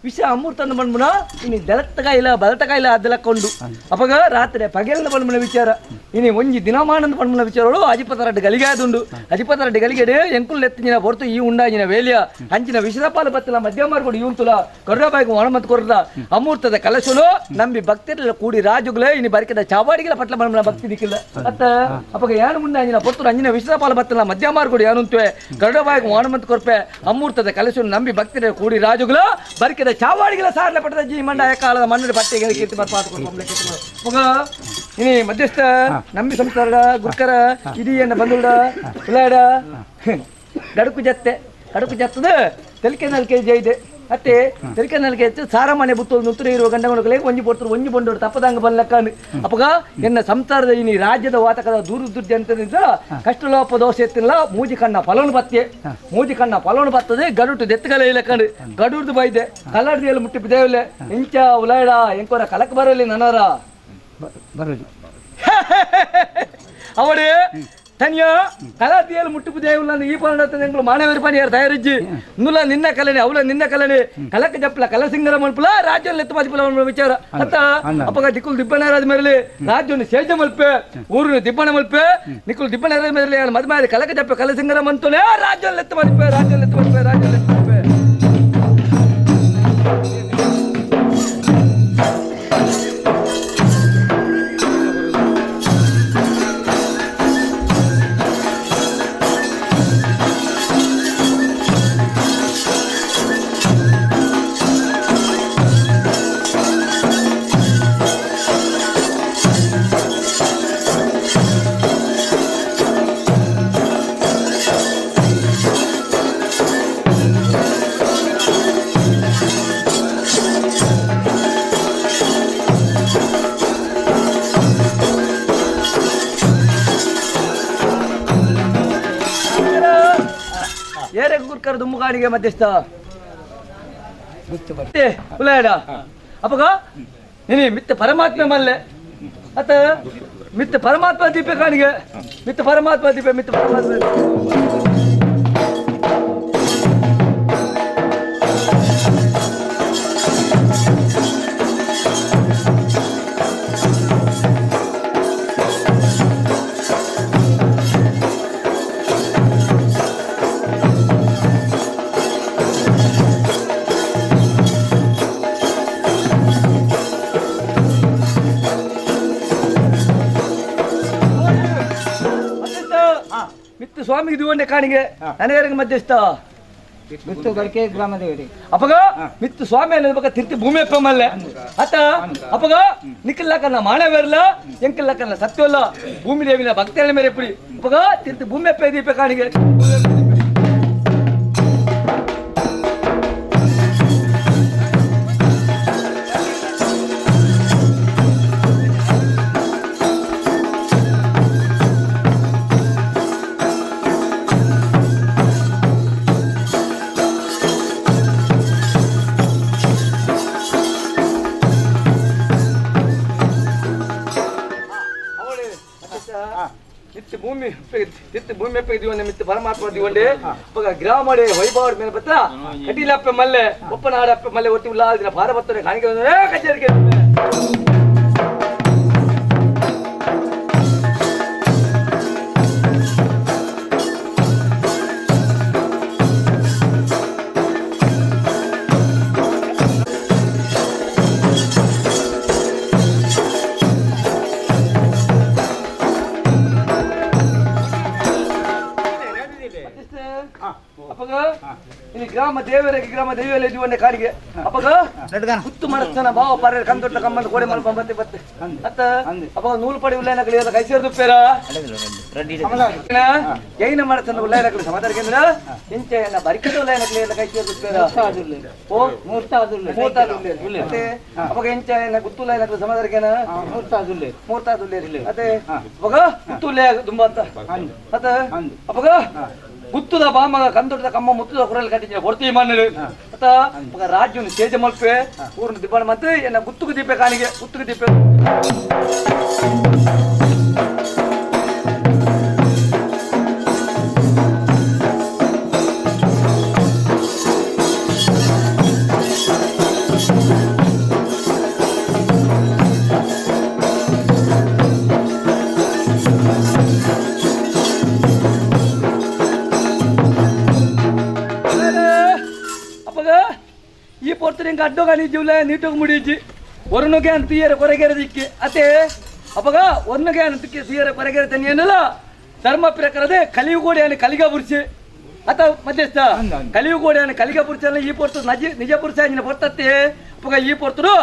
ವಿಷ ಅಮೃತನ ಬಂದ್ಮುನ ಇನಿ ದಳತ್ತಕಾಯಿಲ ಬಲತಕಾಯಿಲ ಅದಲಕ್ಕೊಂಡು ಅಪಗ ರಾತ್ರಿ ಪಗೆಲ್ನ ಬಂದ್ಮುನ ವಿಚಾರ ಇನಿ ಒಂಜಿ ದಿನಮಾನಂದ ಬಂದ್ಮುನ ವಿಚಾರಗಳು ಅಜಿಪತರಡ್ಡು ಗಲಿಗಾದುಂಡು ಅಜಿಪತರಡ್ಡು ಗಲಿಗೆಡು ಎಂಕುಲ್ ಎತ್ತಿನ ಹೊರತು ಈ ಉಂಡಾಜಿನ ವೇಲಿಯ ಅಂಚಿನ ವಿಷದ ಪಾಲು ಬತ್ತಿಲ್ಲ ಮಧ್ಯ ಮಾರ್ಕೊಡು ಇವಂತುಲ ಕರುಣಾಬಾಯಿಗೆ ಒಣಮತ್ ಕೊರ್ದ ಅಮೂರ್ತದ ಕಲಶನು ನಂಬಿ ಭಕ್ತರೆಲ್ಲ ಕೂಡಿ ರಾಜುಗಳೇ ಇನಿ ಬರಿಕದ ಚಾವಾಡಿಗೆಲ್ಲ ಪಟ್ಲ ಬಂದ್ಮುನ ಭಕ್ತಿ ದಿಕ್ಕಿಲ್ಲ ಅತ್ತ ಅಪಗ ಯಾನು ಮುಂದೆ ಪೊರ್ತರು ಅಂಜಿನ ವಿಷದ ಪಾಲು ಬತ್ತಿಲ್ಲ ಮಧ್ಯ ಮಾರ್ಕೊಡು ಯಾನುಂತುವೆ ಕರುಣಾಬಾಯಿಗೆ ಒಣಮತ್ ಕೊರ್ಪೆ ಅಮೂರ್ತದ ಕಲಶನು ನಂಬಿ ಭಕ್ತರೆ ಕೂಡಿ ರಾಜುಗಳು ಬರಿಕದ ಚಾವಾಡಿಗೆಲ್ಲ ಸಾರ್ಲೆ ಪಟ್ಟದ ಜೀ ಮಂಡ ಕಾಲದ ಮಣ್ಣಿನ ಪಟ್ಟಿಗೆ ಕೀರ್ತಿ ಮಗ ಇನಿ ಮಧ್ಯಸ್ಥ ನಂಬಿ ಸಂಸಾರ ಗುರ್ಕರ ಇಡೀ ಎನ್ನ ಬಂದುಡ ಉಲಾಡ ಗಡುಕು ಜತ್ತೆ ಗಡುಕು ಜತ್ತದ ತೆಲಿಕೆ ನಲ್ಕೆ ಜೈದೆ ಅತ್ತೆ ತೆಲಿಕೆ ನಲ್ಕೆ ಸಾರಮಾನ್ಯ ಬುತ್ತೋದು ನುತ್ತರು ಇರುವ ಗಂಡಮಕ್ಕಳಿಗೆ ಒಂಜಿ ಪೊರ್ತರು ಒಂಜಿ ಬಂಡೋಡು ತಪ್ಪದಂಗ ಬಲ್ಲಕ್ಕನು ಅಪ್ಪಗ ಎನ್ನ ಸಂಸಾರದ ಇನಿ ರಾಜ್ಯದ ವಾತಕದ ದೂರ ದುರ್ಜಂತದಿಂದ ಕಷ್ಟಲೋಪ ದೋಷ ಎತ್ತಿಲ್ಲ ಮೂಜಿ ಕಣ್ಣ ಫಲನು ಪತ್ತೆ ಮೂಜಿ ಕಣ್ಣ ಫಲನು ಬರ್ತದೆ ಗಡುಟು ದೆತ್ತಗಲ ಇಲ್ಲ ಕಣ್ಣು ಗಡುರ್ದು ಬೈದೆ ಕಲ್ಲಡ್ದಿಯಲ್ಲಿ ಮುಟ್ಟಿ ಬಿದೇವಿಲ್ಲ ಇಂಚ ಉಲಾಡ ಎಂಕೋರ ಕಲಕ್ ಬರಲಿ ನನರ ಬರೋದು ಅವಡು ತನಿಯ ಕಲಾತಿಯಲ್ಲಿ ಮುಟ್ಟು ದೇವುಲ್ಲ ಈ ಪನ್ನ ಎಂಕುಲು ಮಾನವರ ಪನಿಯಾರ ತಯಾರಿಜ್ಜಿ ನುಲ ನಿನ್ನ ಕಲನೆ ಅವಲ ನಿನ್ನ ಕಲನೆ ಕಲಕ ಜಪ್ಪಲ ಕಲಸಿಂಗರ ಮಲ್ಪಲ ರಾಜ್ಯ ಎತ್ತು ಮಲ್ಪಲ ವಿಚಾರ ಅತ್ತ ಅಪ್ಪಗ ದಿಕ್ಕುಲು ದಿಬ್ಬನ ಮೇರಲಿ ರಾಜ್ಯವನ್ನು ಸೇಜ ಮಲ್ಪೆ ಊರಿನ ದಿಬ್ಬಣ ಮಲ್ಪೆ ನಿಕ್ಕುಲು ದಿಬ್ಬನ ಮೇರಲಿ ಮದ್ಮಾರಿ ಕಲಕ ಜಪ್ಪ ಕಲಸಿಂಗರ ಮಂತುಲೆ ರಾಜ್ಯ ಎತ್ತು ಮಲ್ಪೆ ರಾಜ್ಯ ಎತ್ತು ಮಲ್ಪೆ ರಾಜ್ಯ ಎತ್ತು ಮಲ್ಪೆ. ಏರೆ ಗುರ್ಕರ ದುಮ್ಮುಗಾಡಿಗೆ ಮಧ್ಯಸ್ಥ ಉಲಾಡ ಅಪ್ಪಗ ನೀನಿ ಮಿತ್ತ ಪರಮಾತ್ಮ ಮಲ್ಲೆ ಅತ್ತ ಮಿತ್ತ ಪರಮಾತ್ಮ ದೀಪ ಕಾಣಿಗೆ ಮಿತ್ತ ಪರಮಾತ್ಮ ದೀಪ ಮಿತ್ತ ಪರಮಾತ್ಮ. ಮಿತ್ತು ಸ್ವಾಮಿಗೆ ದಿವೊಂಡೆ ಕಾಣಿಗೆ ನನಗೆ ಮಧ್ಯಸ್ಥ ಮಿತ್ತು ಗಡಿಕೆ ಗ್ರಾಮ ದೇವರಿ ಅಪಗ ಮಿತ್ತು ಸ್ವಾಮಿ ಅನ್ನೋದು ಬಕ ತಿರ್ತಿ ಭೂಮಿ ಅಪ್ಪ ಮಲ್ಲೆ ಅತ್ತ ಅಪಗ ನಿಕ್ಕಲ್ಲಕನ್ನ ಮಾಣವೇರ್ಲ ಎಂಕಲ್ಲಕನ್ನ ಸತ್ಯವಲ್ಲ ಭೂಮಿ ದೇವಿನ ಭಕ್ತಿಯ ಮೇರೆ ಪುಡಿ ಅಪಗ ತಿರ್ತಿ ಭೂಮಿ ಅಪ್ಪ ದೀಪ ಕಾಣಿಗೆ ನಿತ್ಯ ಭೂಮಿ ನಿತ್ಯ ಭೂಮಿ ಅಪ್ಪ ದಿವೊಂಡೆ ಮಿತ್ತು ಪರಮಾತ್ಮ ದಿವೊಂಡೆ ಅಪಗ ಗ್ರಾಮಡೆ ವೈಭವ ಮೇಲೆ ಬತ್ತ ಕಟೀಲಪ್ಪ ಮಲ್ಲೆ ಒಪ್ಪನಾಡಪ್ಪ ಮಲ್ಲೆ ಒತ್ತಿ ಉಲ್ಲಾದಿನ ಭಾರಬತ್ತನೆ ಕಾಣಿಕೆ ಕಚೇರಿಗೆ ಅಪ್ಪಗ ಇಲ್ಲಿ ಗ್ರಾಮ ದೇವರಿಗೆ ಗ್ರಾಮ ದೇವಿಯಲ್ಲಿ ದಿವೊಂಡೆ ಕಾಣಿಗೆ ಅಪ್ಪಗ ಹುತ್ತು ಮರಸ್ತನ ಭಾವ ಪಾರ ಕಂದೊಟ್ಟ ಕಮ್ಮನ ಕೋಡೆ ಮಲ್ಪ ಬತ್ತೆ ಬತ್ತೆ ಅತ್ತ ಅಪ್ಪಗ ನೂಲು ಪಡಿ ಉಲ್ಲೇನ ಕಡೆ ಕೈ ಸೇರ್ದು ಪೇರ ಜೈನ ಮರಸ್ತನ ಉಲ್ಲೇನ ಕಡೆ ಸಮಾಧಾನ ಕೇಂದ್ರ ಇಂಚೆ ಎಲ್ಲ ಬರಿಕದ ಉಲ್ಲೇನ ಕಡೆ ಕೈ ಸೇರ್ದು ಪೇರ ಓ ಮೂರ್ತಾದುಲ್ಲೆ ಅತ್ತೆ ಅಪ್ಪಗ ಇಂಚೆ ಎಲ್ಲ ಗುತ್ತು ಉಲ್ಲೇನ ಕಡೆ ಸಮಾಧಾನ ಕೇನ ಮೂರ್ತಾದುಲ್ಲೆ ಅತ್ತೆ ಅಪ್ಪಗ ಗುತ್ತು ಉಲ್ಲೆ ತುಂಬ ಅಂತ ಅತ್ತ ಅಪ್ಪಗ ಗುತ್ತದ ಬಾಮಗ ಕಂದೊಟ್ಟದ ಕಮ್ಮ ಮುತ್ತದ ಕುರಲ್ ಕಟ್ಟಿನ ಕೊಡ್ತೀವಿ ಮಣ್ಣು ಅತ್ತ ಅಪ್ಪಗ ರಾಜ್ಯವನ್ನು ತೇಜ ಮಲ್ಪೆ ಊರ್ನ ದಿಬ್ಬಣ ಮತ್ತೆ ಎನ್ನ ಗುತ್ತುಕು ದೀಪೆ ಕಾಣಿಗೆ ಗುತ್ತುಕು ದೀಪೆ ಅಪ್ಪಗ ಈ ಪೊರ್ತುಡು ಇಂಕ ಅಡ್ಡೋಗಾನಿ ಜೀವಲ ನೀಟೋಗಿ ಮುಡಿಜಿ ಒರ್ನುಗೆ ಅಂತ ತೀಯರ ಕೊರಗೆರ ದಿಕ್ಕಿ ಅತೆ ಅಪ್ಪಗ ಒರ್ನುಗೆ ಅಂತ ತೀಯರ ಕೊರಗೆರ ತನ್ನಿಯನ್ನಲ್ಲ ಧರ್ಮ ಪ್ರಕಾರದೇ ಕಲಿಯುಗೋಡಿ అని కలిగా ಬುರ್ಸಿ ಅತ ಮಧ್ಯಸ್ಥ కలియుగోడి అని కలిగా ಬುರ್ಸಿ ಅಲ್ಲ ಈ ಪೊರ್ತು ನಜಿ ನಿಜ ಪುರುಷ ಅಂಜಿನ ಪೊರ್ತತ್ತೆ ಅಪ್ಪಗ ಈ ಪೊರ್ತುಡು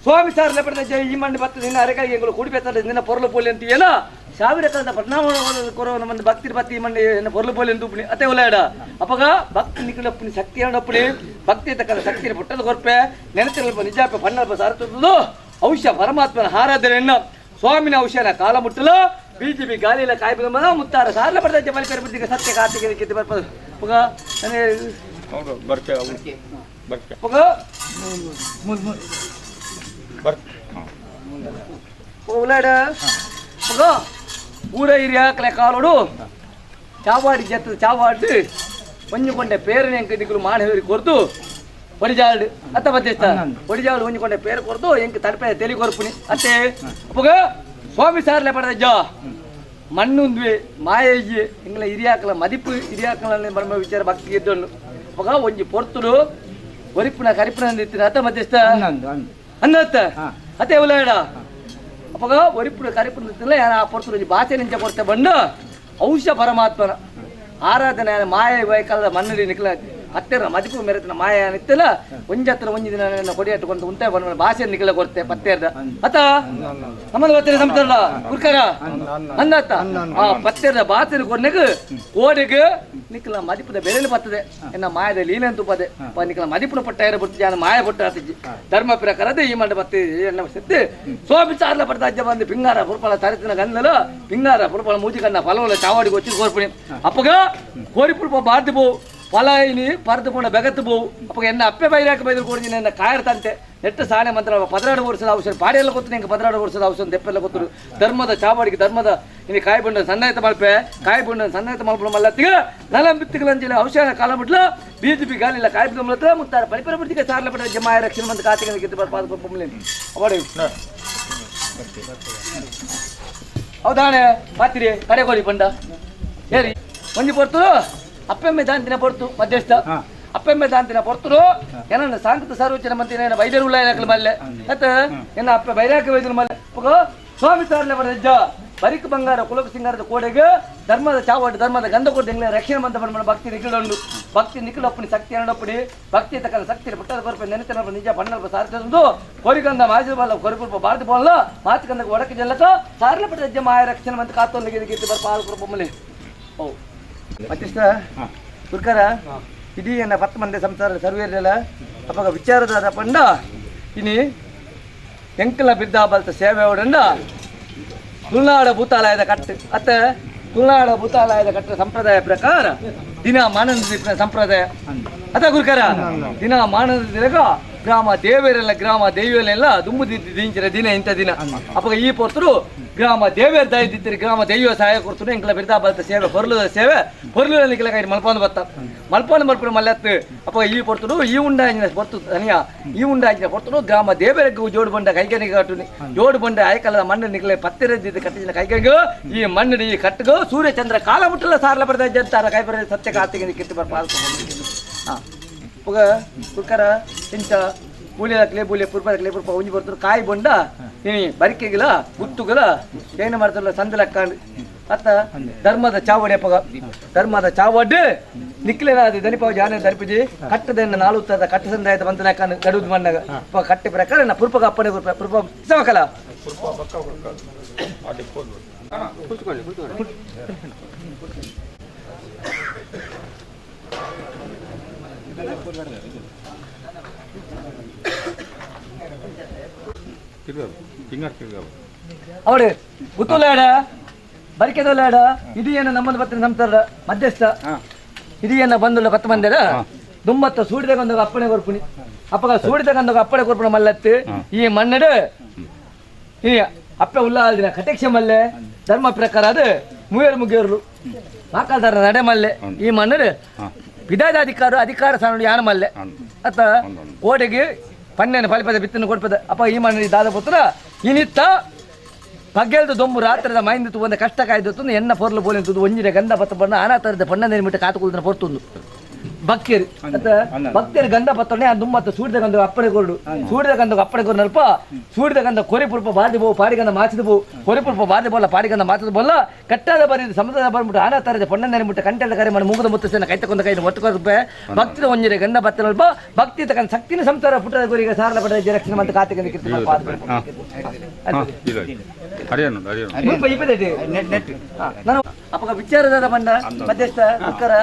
ಸ್ವಾಮಿ ಸಾರ್ ಲೆಪಡ್ದ ಜೈ ಈ ಮಂಡಿ ಬತ್ತದ ನಿನ್ನ ಅರೆಕಾಯಿ ಎಂಗಳು ಕೂಡಿ ಬೇತಾರೆ ನಿನ್ನ ಪೊರ್ಲು ಪೋಲಿ ಅಂತ ಏನ ಸಾವಿರ ಕಾಲದ ಪರಿಣಾಮ ಕೊರವ ಮಂದಿ ಭಕ್ತಿ ಬತ್ತಿ ಈ ಮಂಡಿ ಎನ್ನ ಪೊರ್ಲು ಪೋಲಿ ಅಂತ ಉಪ್ಪುನಿ ಅತೆ ಉಲಾಡ ಅಪಗ ಭಕ್ತಿ ನಿಕ್ಕಲಪ್ಪುನಿ ಶಕ್ತಿ ಅಪ್ಪುನಿ ಭಕ್ತಿ ತಕ್ಕದ ಶಕ್ತಿ ಪುಟ್ಟದ ಕೊರ್ಪೆ ನೆನತಿರಲ್ಪ ನಿಜಾಪೆ ಪಣ್ಣಲ್ಪ ಸಾರತದ್ದು ಔಷ ಪರಮಾತ್ಮನ ಆರಾಧನೆಯನ್ನ ಸ್ವಾಮಿನ ಔಷಧ ಕಾಲ ಮುಟ್ಟಲು ಬಿಜೆಪಿ ಗಾಲಿಲ ಕಾಯ್ಬದ ಮುತ್ತಾರ ಸಾರ್ಲ ಪಡೆದ ಜಮಲ್ ಪೇರು ಬುದ್ಧಿಗೆ ಸತ್ಯ ಕಾರ್ತಿಕ ಕಿತ್ತು ಬರ್ಪದು ಪುಗ ಪುಗ ಉಲಾಡ ಪುಗ ಊರ ಹಿರಿಯಾಕಲೆ ಕಾಲೋಡು ಚಾವಾಡಿ ಜತ್ತದ ಚಾವಾಡಿ ಒಂಜುಕೊಂಡೆ ಪೇರನೆ ಎಂಕ ದಿಕ್ಕಲು ಮಾನವೇರಿ ಕೊರ್ದು ಒಡಿಜಾಳು ಅತ್ತ ಮಧ್ಯಸ್ಥ ಒಡಿಜಾಳು ಒಂಜುಕೊಂಡೆ ಪೇರು ಕೊರ್ದು ಎಂಕ ತಡಪೆ ತೆಲಿ ಕೊರ್ಪುನಿ ಅತ್ತೆ ಅಪ್ಪಗ ಸ್ವಾಮಿ ಸಾರ್ಲೆ ಪಡೆದ ಮಣ್ಣುಂದ್ವಿ ಮಾಯಯ್ಯಿ ಎಂಗ್ಲ ಹಿರಿಯಾಕಲ ಮದಿಪು ಹಿರಿಯಾಕಲ ಬರ್ಮ ವಿಚಾರ ಭಕ್ತಿ ಇದ್ದೊಂಡು ಅಪ್ಪಗ ಒಂಜಿ ಪೊರ್ತುಡು ಒರಿಪುನ ಕರಿಪುನ ಅಂದಿತ್ತಿನ ಅತ್ತ ಮಧ್ಯಸ್ಥ ಅನ್ನತ್ತ ಅತ್ತೆ ಉಲಾಡ ಅಪ್ಪಗ ಒರಿಪುನ ಕರಿಪುನ ತಿನ್ನಲ ಆ ಪೊರ್ತುಡು ಒಂಜಿ ಬಾಚೆ ನಿಂಚ ಕೊರ್ತೆ ಬಂಡು ಔಷ ಪರಮಾತ್ಮನ ಆರಾಧನೆ ಮಾಯ ವೈಕಲ್ದ ಮಣ್ಣಡಿ ನಿಕ್ಲ ಹತ್ತಿರ ಮದಿಪು ಮೆರೆತನ ಮಾಯ ನಿತ್ತಲ ಒಂಜತ್ರ ಒಂಜಿ ದಿನ ನನ್ನ ಕೊಡಿಯಟ್ಟುಕೊಂತ ಉಂತೆ ಬಂದ ಭಾಷೆ ನಿಕ್ಲ ಕೊರ್ತೆ ಪತ್ತೇರ್ದ ಅತ್ತ ನಮ್ಮದು ಪತ್ತೇರ ಸಂತಾರಲ್ಲ ಕುರ್ಕರ ಅನ್ನತ್ತ ಆ ಪತ್ತೇರ್ದ ಭಾಷೆ ಕೊರ್ನೆಗ್ ಕೋಡಿಗ್ ನಿಕ್ಲ ಮದಿಪುದ ಬೆಲೆಲು ಬರ್ತದೆ ಎನ್ನ ಮಾಯದ ಲೀಲೆ ತುಪ್ಪದೆ ನಿಕ್ಲ ಮದಿಪುನ ಪಟ್ಟ ಏರ ಬಿಡ್ತು ಜಾನ ಮಾಯ ಪಟ್ಟ ಆತಿಜಿ ಧರ್ಮ ಪ್ರಕಾರದ ಈ ಮಂಡ ಬತ್ತಿ ಎನ್ನ ಸೆತ್ತು ಸ್ವಾಮಿ ಚಾರ್ಲ ಪಡ್ದ ಅಜ್ಜ ಬಂದು ಪಿಂಗಾರ ಪುರ್ಪಳ ತರಿತಿನ ಗನ್ನಲು ಪಿಂಗಾರ ಪುರ್ಪಳ ಮೂಜಿ ಕನ್ನ ಫಲವಲ ಚಾವಾಡಿಗೆ వచ్చి కోర్పుని అప్పగా కోరి పుల్ప బార్ది పోవు ಫಲಾಯಿನಿ ಪರ್ದು ಪೋಣ ಬೆಗತ್ತು పోవు ಅಪ್ಪಗ ಎನ್ನ ಅಪ್ಪೆ ಬೈರಾಕ ಬೈದ್ರು ಕೊಡಿ ನನ್ನ ಕಾಯರ್ತಂತೆ ನೆಟ್ಟ ಸಾನೆ ಮಂತ್ರ 12 ವರ್ಷದ ಅವಸರ ಪಾಡಿಯೆಲ್ಲ ಗೊತ್ತು ನಿಂಗೆ 12 ವರ್ಷದ ಅವಸರ ದೆಪ್ಪೆಲ್ಲ ಗೊತ್ತು ಧರ್ಮದ ಚಾವಾಡಿಗೆ ಧರ್ಮದ ಇನ್ನು ಕಾಯಿ ಬಂಡ ಸನ್ನಾಯತ ಮಲ್ಪೆ ಕಾಯಿ ಬಂಡ ಸನ್ನಾಯತ ಮಲ್ಪಣ ಮಲ್ಲತ್ತಿಗ ನಲ ಬಿತ್ತುಗಳಂಜಲಿ ಔಷಧ ಕಾಲ ಬಿಟ್ಲ ಬಿಜೆಪಿ ಗಾಲಿಲ್ಲ ಕಾಯಿ ಬಿದ್ದ ಮುತ್ತಾರೆ ಪರಿಪರ ಬಿಡ್ತಿಗೆ ಸಾರ್ಲ ಪಡ ಜಮಾಯ ರಕ್ಷಣೆ ಮಂದ ಕಾತಿಗೆ ಕಿತ್ತು ಬರ್ಪಾದ ಕೊಪ್ಪಂಲಿ ಅವಡಿ ಹೌದಾಣೆ ಪಾತಿರಿ ಕಡೆ ಕೋಡಿ ಪಂಡ ಏರಿ ಒಂಜಿ ಪೊರ್ತು ಅಪ್ಪೆಮ್ಮೆ ದಾಂತಿನ ಪೊರ್ತು ಮಧ್ಯಸ್ಥ ಅಪ್ಪೆಮ್ಮೆ ದಾಂತಿನ ಪೊರ್ತುರು ಏನನ್ನ ಸಾಂಕೃತ ಸಾರ್ವಜನ ಮಂತ್ರಿ ಏನ ಬೈದರು ಉಳ್ಳ ಮಲ್ಲೆ ಅತ್ತ ಎನ್ನ ಅಪ್ಪೆ ಬೈರಾಕ ವೈದ್ಯರು ಮಲ್ಲೆ ಪುಗ ಸ್ವಾಮಿ ಸಾರ್ಲೆ ಬರಜ್ಜ ಬರಿಕ್ ಬಂಗಾರ ಕುಲಕ ಸಿಂಗಾರದ ಕೋಡೆಗೆ ಧರ್ಮದ ಚಾವಡು ಧರ್ಮದ ಗಂಧ ಕೊಟ್ಟು ಎಂಗ್ಲ ರಕ್ಷಣೆ ಮಂತ ಪಡ್ಮಣ ಭಕ್ತಿ ನಿಖಿಲುಂಡು ಭಕ್ತಿ ನಿಖಿಲೊಪ್ಪನಿ ಶಕ್ತಿ ಎರಡೊಪ್ಪಡಿ ಭಕ್ತಿ ತಕ್ಕನ ಶಕ್ತಿ ಪುಟ್ಟದ ಕೊರಪೆ ನೆನೆತನ ನಿಜ ಬಣ್ಣಲ್ಪ ಸಾರಿಸದು ಕೊರಿಗಂಧ ಮಾಜಿ ಬಲ್ಲ ಕೊರಿಪುಲ್ಪ ಭಾರತ ಬೋಲ್ಲ ಮಾತುಕಂದ ಒಡಕ ಜಲ್ಲಕ ಸಾರಲ ಪಟ್ಟ ಮಾಯ ರಕ್ಷಣೆ ಮಂತ ಕಾತೊಂದಿಗೆ ಕೀರ್ತಿ ಬರ್ಪ ಆರು ಕೊರಪೊಮ್ಮಲೆ. ಓ ಮತ್ತಿಷ್ಟ ಗುರ್ಕರ ಇಡೀ ಎನ್ನ 10 ಮಂದಿ ಸಂಸಾರ ಸರ್ವೇರ್ಲೆಲ್ಲ ಅಪ್ಪಗ ವಿಚಾರದಾದ ಪಂಡ ಇನಿ ಎಂಕಲ ಬಿದ್ದ ಬಲ್ತ ಸೇವೆ ಅವಡಂಡ ತುಳುನಾಡ ಭೂತಾಲಯದ ಕಟ್ಟು ಅತ್ತ ತುಳುನಾಡ ಭೂತಾಲಯದ ಕಟ್ಟ ಸಂಪ್ರದಾಯ ಪ್ರಕಾರ ದಿನ ಮಾನಂದ ದೀಪನ ಸಂಪ್ರದಾಯ ಅದ ಗುರುಕರ ದಿನ ಮಾನಂದ ದಿನಕ ಗ್ರಾಮ ದೇವರೆಲ್ಲ ಗ್ರಾಮ ದೇವಿಯಲ್ಲೆಲ್ಲ ದುಂಬು ದಿಂಚಿರ ದಿನ ಇಂಥ ದಿನ ಅಪ್ಪಗ ಈ ಪೊರ್ತರು ಗ್ರಾಮ ದೇವಿಯರ್ ದಯದಿತ್ತಿರಿ ಗ್ರಾಮ ದೈವ ಸಹಾಯ ಕೊಡ್ತರು ಎಂಕಲ ಬಿರ್ದಾ ಬಲ್ತ ಸೇವೆ ಪೊರ್ಲುದ ಸೇವೆ ಪೊರ್ಲು ನಿಕ್ಲ ಕೈ ಮಲ್ಪಂದು ಬತ್ತ ಮಲ್ಪಂದು ಮಲ್ಪನ ಮಲ್ಲತ್ತು ಅಪ್ಪ ಈ ಪೊರ್ತರು ಈ ಉಂಡಾಂಜಿನ ಪೊರ್ತು ತನಿಯ ಈ ಉಂಡಾಂಜಿನ ಪೊರ್ತರು ಗ್ರಾಮ ದೇವರಿಗೆ ಜೋಡು ಬಂಡ ಕೈಗನಿಗೆ ಕಟ್ಟುನಿ ಜೋಡು ಬಂಡ ಆಯಕಲದ ಮಣ್ಣು ನಿಕ್ಲೆ ಪತ್ತಿರದಿದ್ದು ಕಟ್ಟಿನ ಕೈಗನಿಗೆ ಈ ಮಣ್ಣು ಈ ಕಟ್ಟುಗು ಸೂರ್ಯಚಂದ್ರ ಕಾಲ ಮುಟ್ಟಲ ಸಾರ್ಲ ಬರದ ಜಂತಾರ ಕೈ ಬರದ ಸತ್ಯ ಕಾತಿಗೆ ಕಿತ್ತು ಬರ್ಪ ಹಾಂ ಪುಗ ಕುಕ್ಕರ ಇಂಚ ಬೂಲಿದ ಬೂಲಿ ಪುರ್ಪದ ಕ್ಲೇ ಪುರ್ಪ ಉಂಜಿ ಬರ್ತಾರೆ ಕಾಯಿ ಬೊಂಡ ಇನಿ ಬರಿಕೆಗಿಲ ಗುತ್ತುಗಲ ಏನು ಮಾಡ್ತಾರಲ್ಲ ಸಂದಲಕ್ಕಾಂಡ್ ಅತ್ತ ಧರ್ಮದ ಚಾವಡಿ ಅಪ್ಪಗ ಧರ್ಮದ ಚಾವಡಿ ನಿಕ್ಲೇನಾದ ದನಿಪಾವ ಜಾನ ದರ್ಪಿಜಿ ಕಟ್ಟದನ್ನ ನಾಲು ಉತ್ತರದ ಕಟ್ಟ ಸಂದಾಯದ ಬಂತಲಕ್ಕಾಂಡ್ ಗಡುದು ಮಣ್ಣಗ ಕಟ್ಟೆ ಪ್ರಕಾರ ನಾ ಪುರ್ಪಗ ಅಪ್ಪನೆ ಪುರ್ಪ ಸಮಕಲ ಅವಳು ಗುತ್ತುಲಾಡ ಬರಿಕೆದೊಲ್ಲಾಡ ಇದು ಏನು ನಮ್ಮದು ಬತ್ತಿನ ಸಂಸಾರ ಮಧ್ಯಸ್ಥ ಇದು ಏನ ಬಂದುಲ್ಲ 10 ಮಂದಿರ ದುಮ್ಮತ್ತ ಸೂಡಿದ ಗಂಧಗ ಅಪ್ಪಣೆ ಕೊರ್ಪುಣಿ ಅಪ್ಪಗ ಸೂಡಿದ ಗಂಧಗ ಅಪ್ಪಣೆ ಕೊರ್ಪುಣ ಮಲ್ಲತ್ತು ಈ ಮಣ್ಣಡು ಈ ಅಪ್ಪೆ ಉಲ್ಲಾಲ್ದಿನ ಕಟಕ್ಷ ಮಲ್ಲೆ ಧರ್ಮ ಪ್ರಕಾರ ಅದು ಮೂವೇರು ಮುಗಿಯೋರ್ಲು ಮಾಕಾಲ್ದಾರ ನಡೆ ಮಲ್ಲೆ ಈ ಮಣ್ಣಡು ಬಿದಾದ ಅಧಿಕಾರ ಅಧಿಕಾರ ಸಾನು ಯಾನ ಮಲ್ಲೆ ಅತ್ತ ಕೋಡೆಗೆ ಪನ್ನೆನ ಫಲಿಪದ ಬಿತ್ತನ್ನು ಕೊಡ್ಪದ ಅಪ್ಪ ಈ ಮಣ್ಣು ದಾದ ಪುತ್ರ ಇನಿತ್ತ ಪಗ್ಗೆಲ್ದು ದೊಂಬು ರಾತ್ರಿದ ಮೈಂದು ಒಂದು ಕಷ್ಟ ಕಾಯ್ದು ಎನ್ನ ಪೊರ್ಲು ಬೋಲಿ ತುದು ಒಂಜಿನ ಗಂಧ ಪತ್ತ ಬಣ್ಣ ಅನಾಥರದ ಬಣ್ಣ ನಿರ್ಮಿಟ್ಟ ಕಾತುಕುಲ್ದನ ಪೊರ್ತುಂದು ಭಕ್ತಿಯರು ಅತ್ತ ಭಕ್ತಿಯರು ಗಂಧ ಪತ್ತನೆ ಆ ದುಮ್ಮತ್ತ ಸೂಡಿದ ಗಂಧ ಅಪ್ಪಣೆ ಕೊರಡು ಸೂಡಿದ ಗಂಧ ಅಪ್ಪಣೆ ಕೊರನಲ್ಪ ಸೂಡಿದ ಗಂಧ ಕೊರಿ ಪುರ್ಪ ಬಾದಿ ಬೋವು ಪಾಡಿಗಂಧ ಮಾಚಿದ ಬೋವು ಕೊರಿ ಪುರ್ಪ ಬಾದಿ ಬೋಲ್ಲ ಪಾಡಿಗಂಧ ಮಾಚದ ಬೋಲ್ಲ ಕಟ್ಟಾದ ಬರೀ ಸಮುದ್ರದ ಬಂದ್ಬಿಟ್ಟು ಅನಾಥರದ ಪೊಣ್ಣ ನಿರ್ಮಿಟ್ಟ ಕಂಟೆಲ್ಲ ಕರೆ ಮಾಡಿ ಮೂಗದ ಮುತ್ತಸೆನ ಕೈ ತಕೊಂಡ ಕೈ ಒಟ್ಟು ಭಕ್ತಿದ ಒಂಜಿನ ಗಂಧ ಪತ್ತನಲ್ಪ ಭಕ್ತಿ ತಕ್ಕಂತ ಶಕ್ತಿನ ಸಂಸಾರ ಪುಟ್ಟದ ಗುರಿಗೆ ಸಾರಲ ಪಡೆದ ರಕ್ಷಣೆ ಮತ್ತು ಕಾತಿಗೆ ನಾನು ಅಪ್ಪಗ ವಿಚಾರದಾದ ಬಂಡ ಮಧ್ಯಸ್ಥ ಕುಕ್ಕರ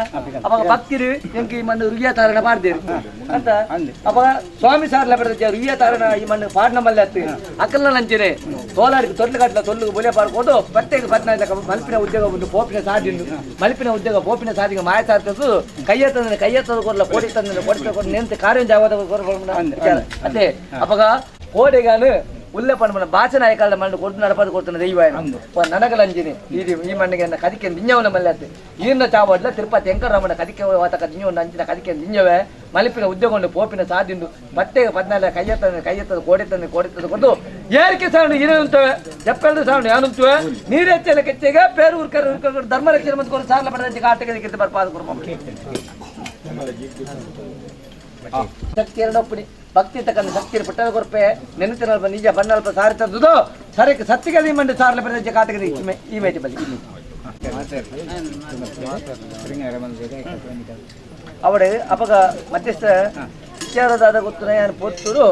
ಅವಾಗ ಭಕ್ತಿರು ಎಂಕ್ ಈ ಮಣ್ಣು ರುಯ್ಯ ತಾರಣ ಪಾಡ್ದೇರು ಅಂತ ಅವಾಗ ಸ್ವಾಮಿ ಸಾರ್ಲ ಪಡೆದ ರುಯ್ಯ ತಾರಣ ಈ ಮಣ್ಣು ಪಾಡ್ನ ಮಲ್ಲೆ ಅತ್ತು ಅಕ್ಕಲ್ನ ನಂಚನೆ ತೋಲಾಡಿಗೆ ತೊಟ್ಲು ಕಟ್ಲ ತೊಲ್ಲು ಬೊಲೆ ಪಾಡ್ಕೊಂಡು ಪ್ರತ್ಯೇಕ 14 ಮಲ್ಪಿನ ಉದ್ಯೋಗ ಒಂದು ಪೋಪಿನ ಸಾಧಿಂದು ಮಲ್ಪಿನ ಉದ್ಯೋಗ ಪೋಪಿನ ಸಾಧಿಗೆ ಮಾಯ ಸಾರ್ತದ್ದು ಕೈಯತ್ತಂದ್ರೆ ಕೈಯತ್ತದ ಕೊಡ್ಲ ಕೋಡಿ ತಂದ್ರೆ ಕೋಡಿ ಕೊಟ್ಟು ನೆಂತ ಕಾರ್ಯ ಜಾಗದ ವಿಚಾರ ಅದೇ ಅವಾಗ ಕೋಡೆಗಾನು ಉಲ್ಲೆ ಪಂಡ ಬಾಚನ ಆಯ್ಕಾಲ ಮಣ್ಣು ಕೊಡ್ತು ನಡಪದ ಕೊಡ್ತಾನೆ ದೈವ ನನಗಲಂಜಿನಿ ಈ ಮಣ್ಣಿಗೆ ಕದಿಕೆ ನಿಂಜವನ ಮಲ್ಲೆ ಈರ್ನ ಚಾವಡ್ಲ ತಿರುಪತಿ ವೆಂಕಟರಮಣ ಕದಿಕೆ ವಾತಕ ನಿಂಜವನ ಅಂಚಿನ ಕದಿಕೆ ನಿಂಜವೆ ಮಲಿಪಿನ ಉದ್ಯೋಗ ಪೋಪಿನ ಸಾದಿಂದು ಬಟ್ಟೆಗೆ 14 ಕೈಯತ್ತಂದ್ರೆ ಕೈಯತ್ತದ ಕೋಡಿ ತಂದ್ರೆ ಕೋಡಿ ತಂದು ಕೊಟ್ಟು ಏರಿಕೆ ಸಾವಣ ಏನುಂತವೆ ಎಪ್ಪೆರಡು ಸಾವಣ ಏನುಂತವೆ ನೀರೆಚ್ಚಲ ಕೆಚ್ಚೆಗೆ ಪೇರು ಉರ್ಕರ್ ಉರ್ಕರ್ ಧರ್ಮ ರಕ್ಷಣೆ ಮತ್ತು ಸಾರ್ಲ ಪಡೆದ ಆಟಕ್ಕೆ ಬರ್ಪಾದ ಕುರ್ಮ ಶಕ್ತಿ ಎರಡೊಪ್ಪಣಿ ಭಕ್ತಿ ತಕ್ಕಂತ ಶಕ್ತಿ ಪುಟ್ಟದ ಕೊರ್ಪೆ ನೆನತಿನಲ್ಪ ನಿಜ ಬಣ್ಣಲ್ಪ ಸಾರಿ ತಂದುದು ಸರಕ್ಕೆ ಸತ್ತಿಗೆ ಮಂಡಿ ಸಾರ್ಲ ಪಡೆದ ಕಾಟಕ್ಕೆ ಈ ಮೇಟಿ ಬಲಿ ಅವಡೆ ಅಪಗ ಮಧ್ಯಸ್ಥ ವಿಚಾರದಾದ ಗೊತ್ತು ಯಾನ್ ಪೊತ್ತುರು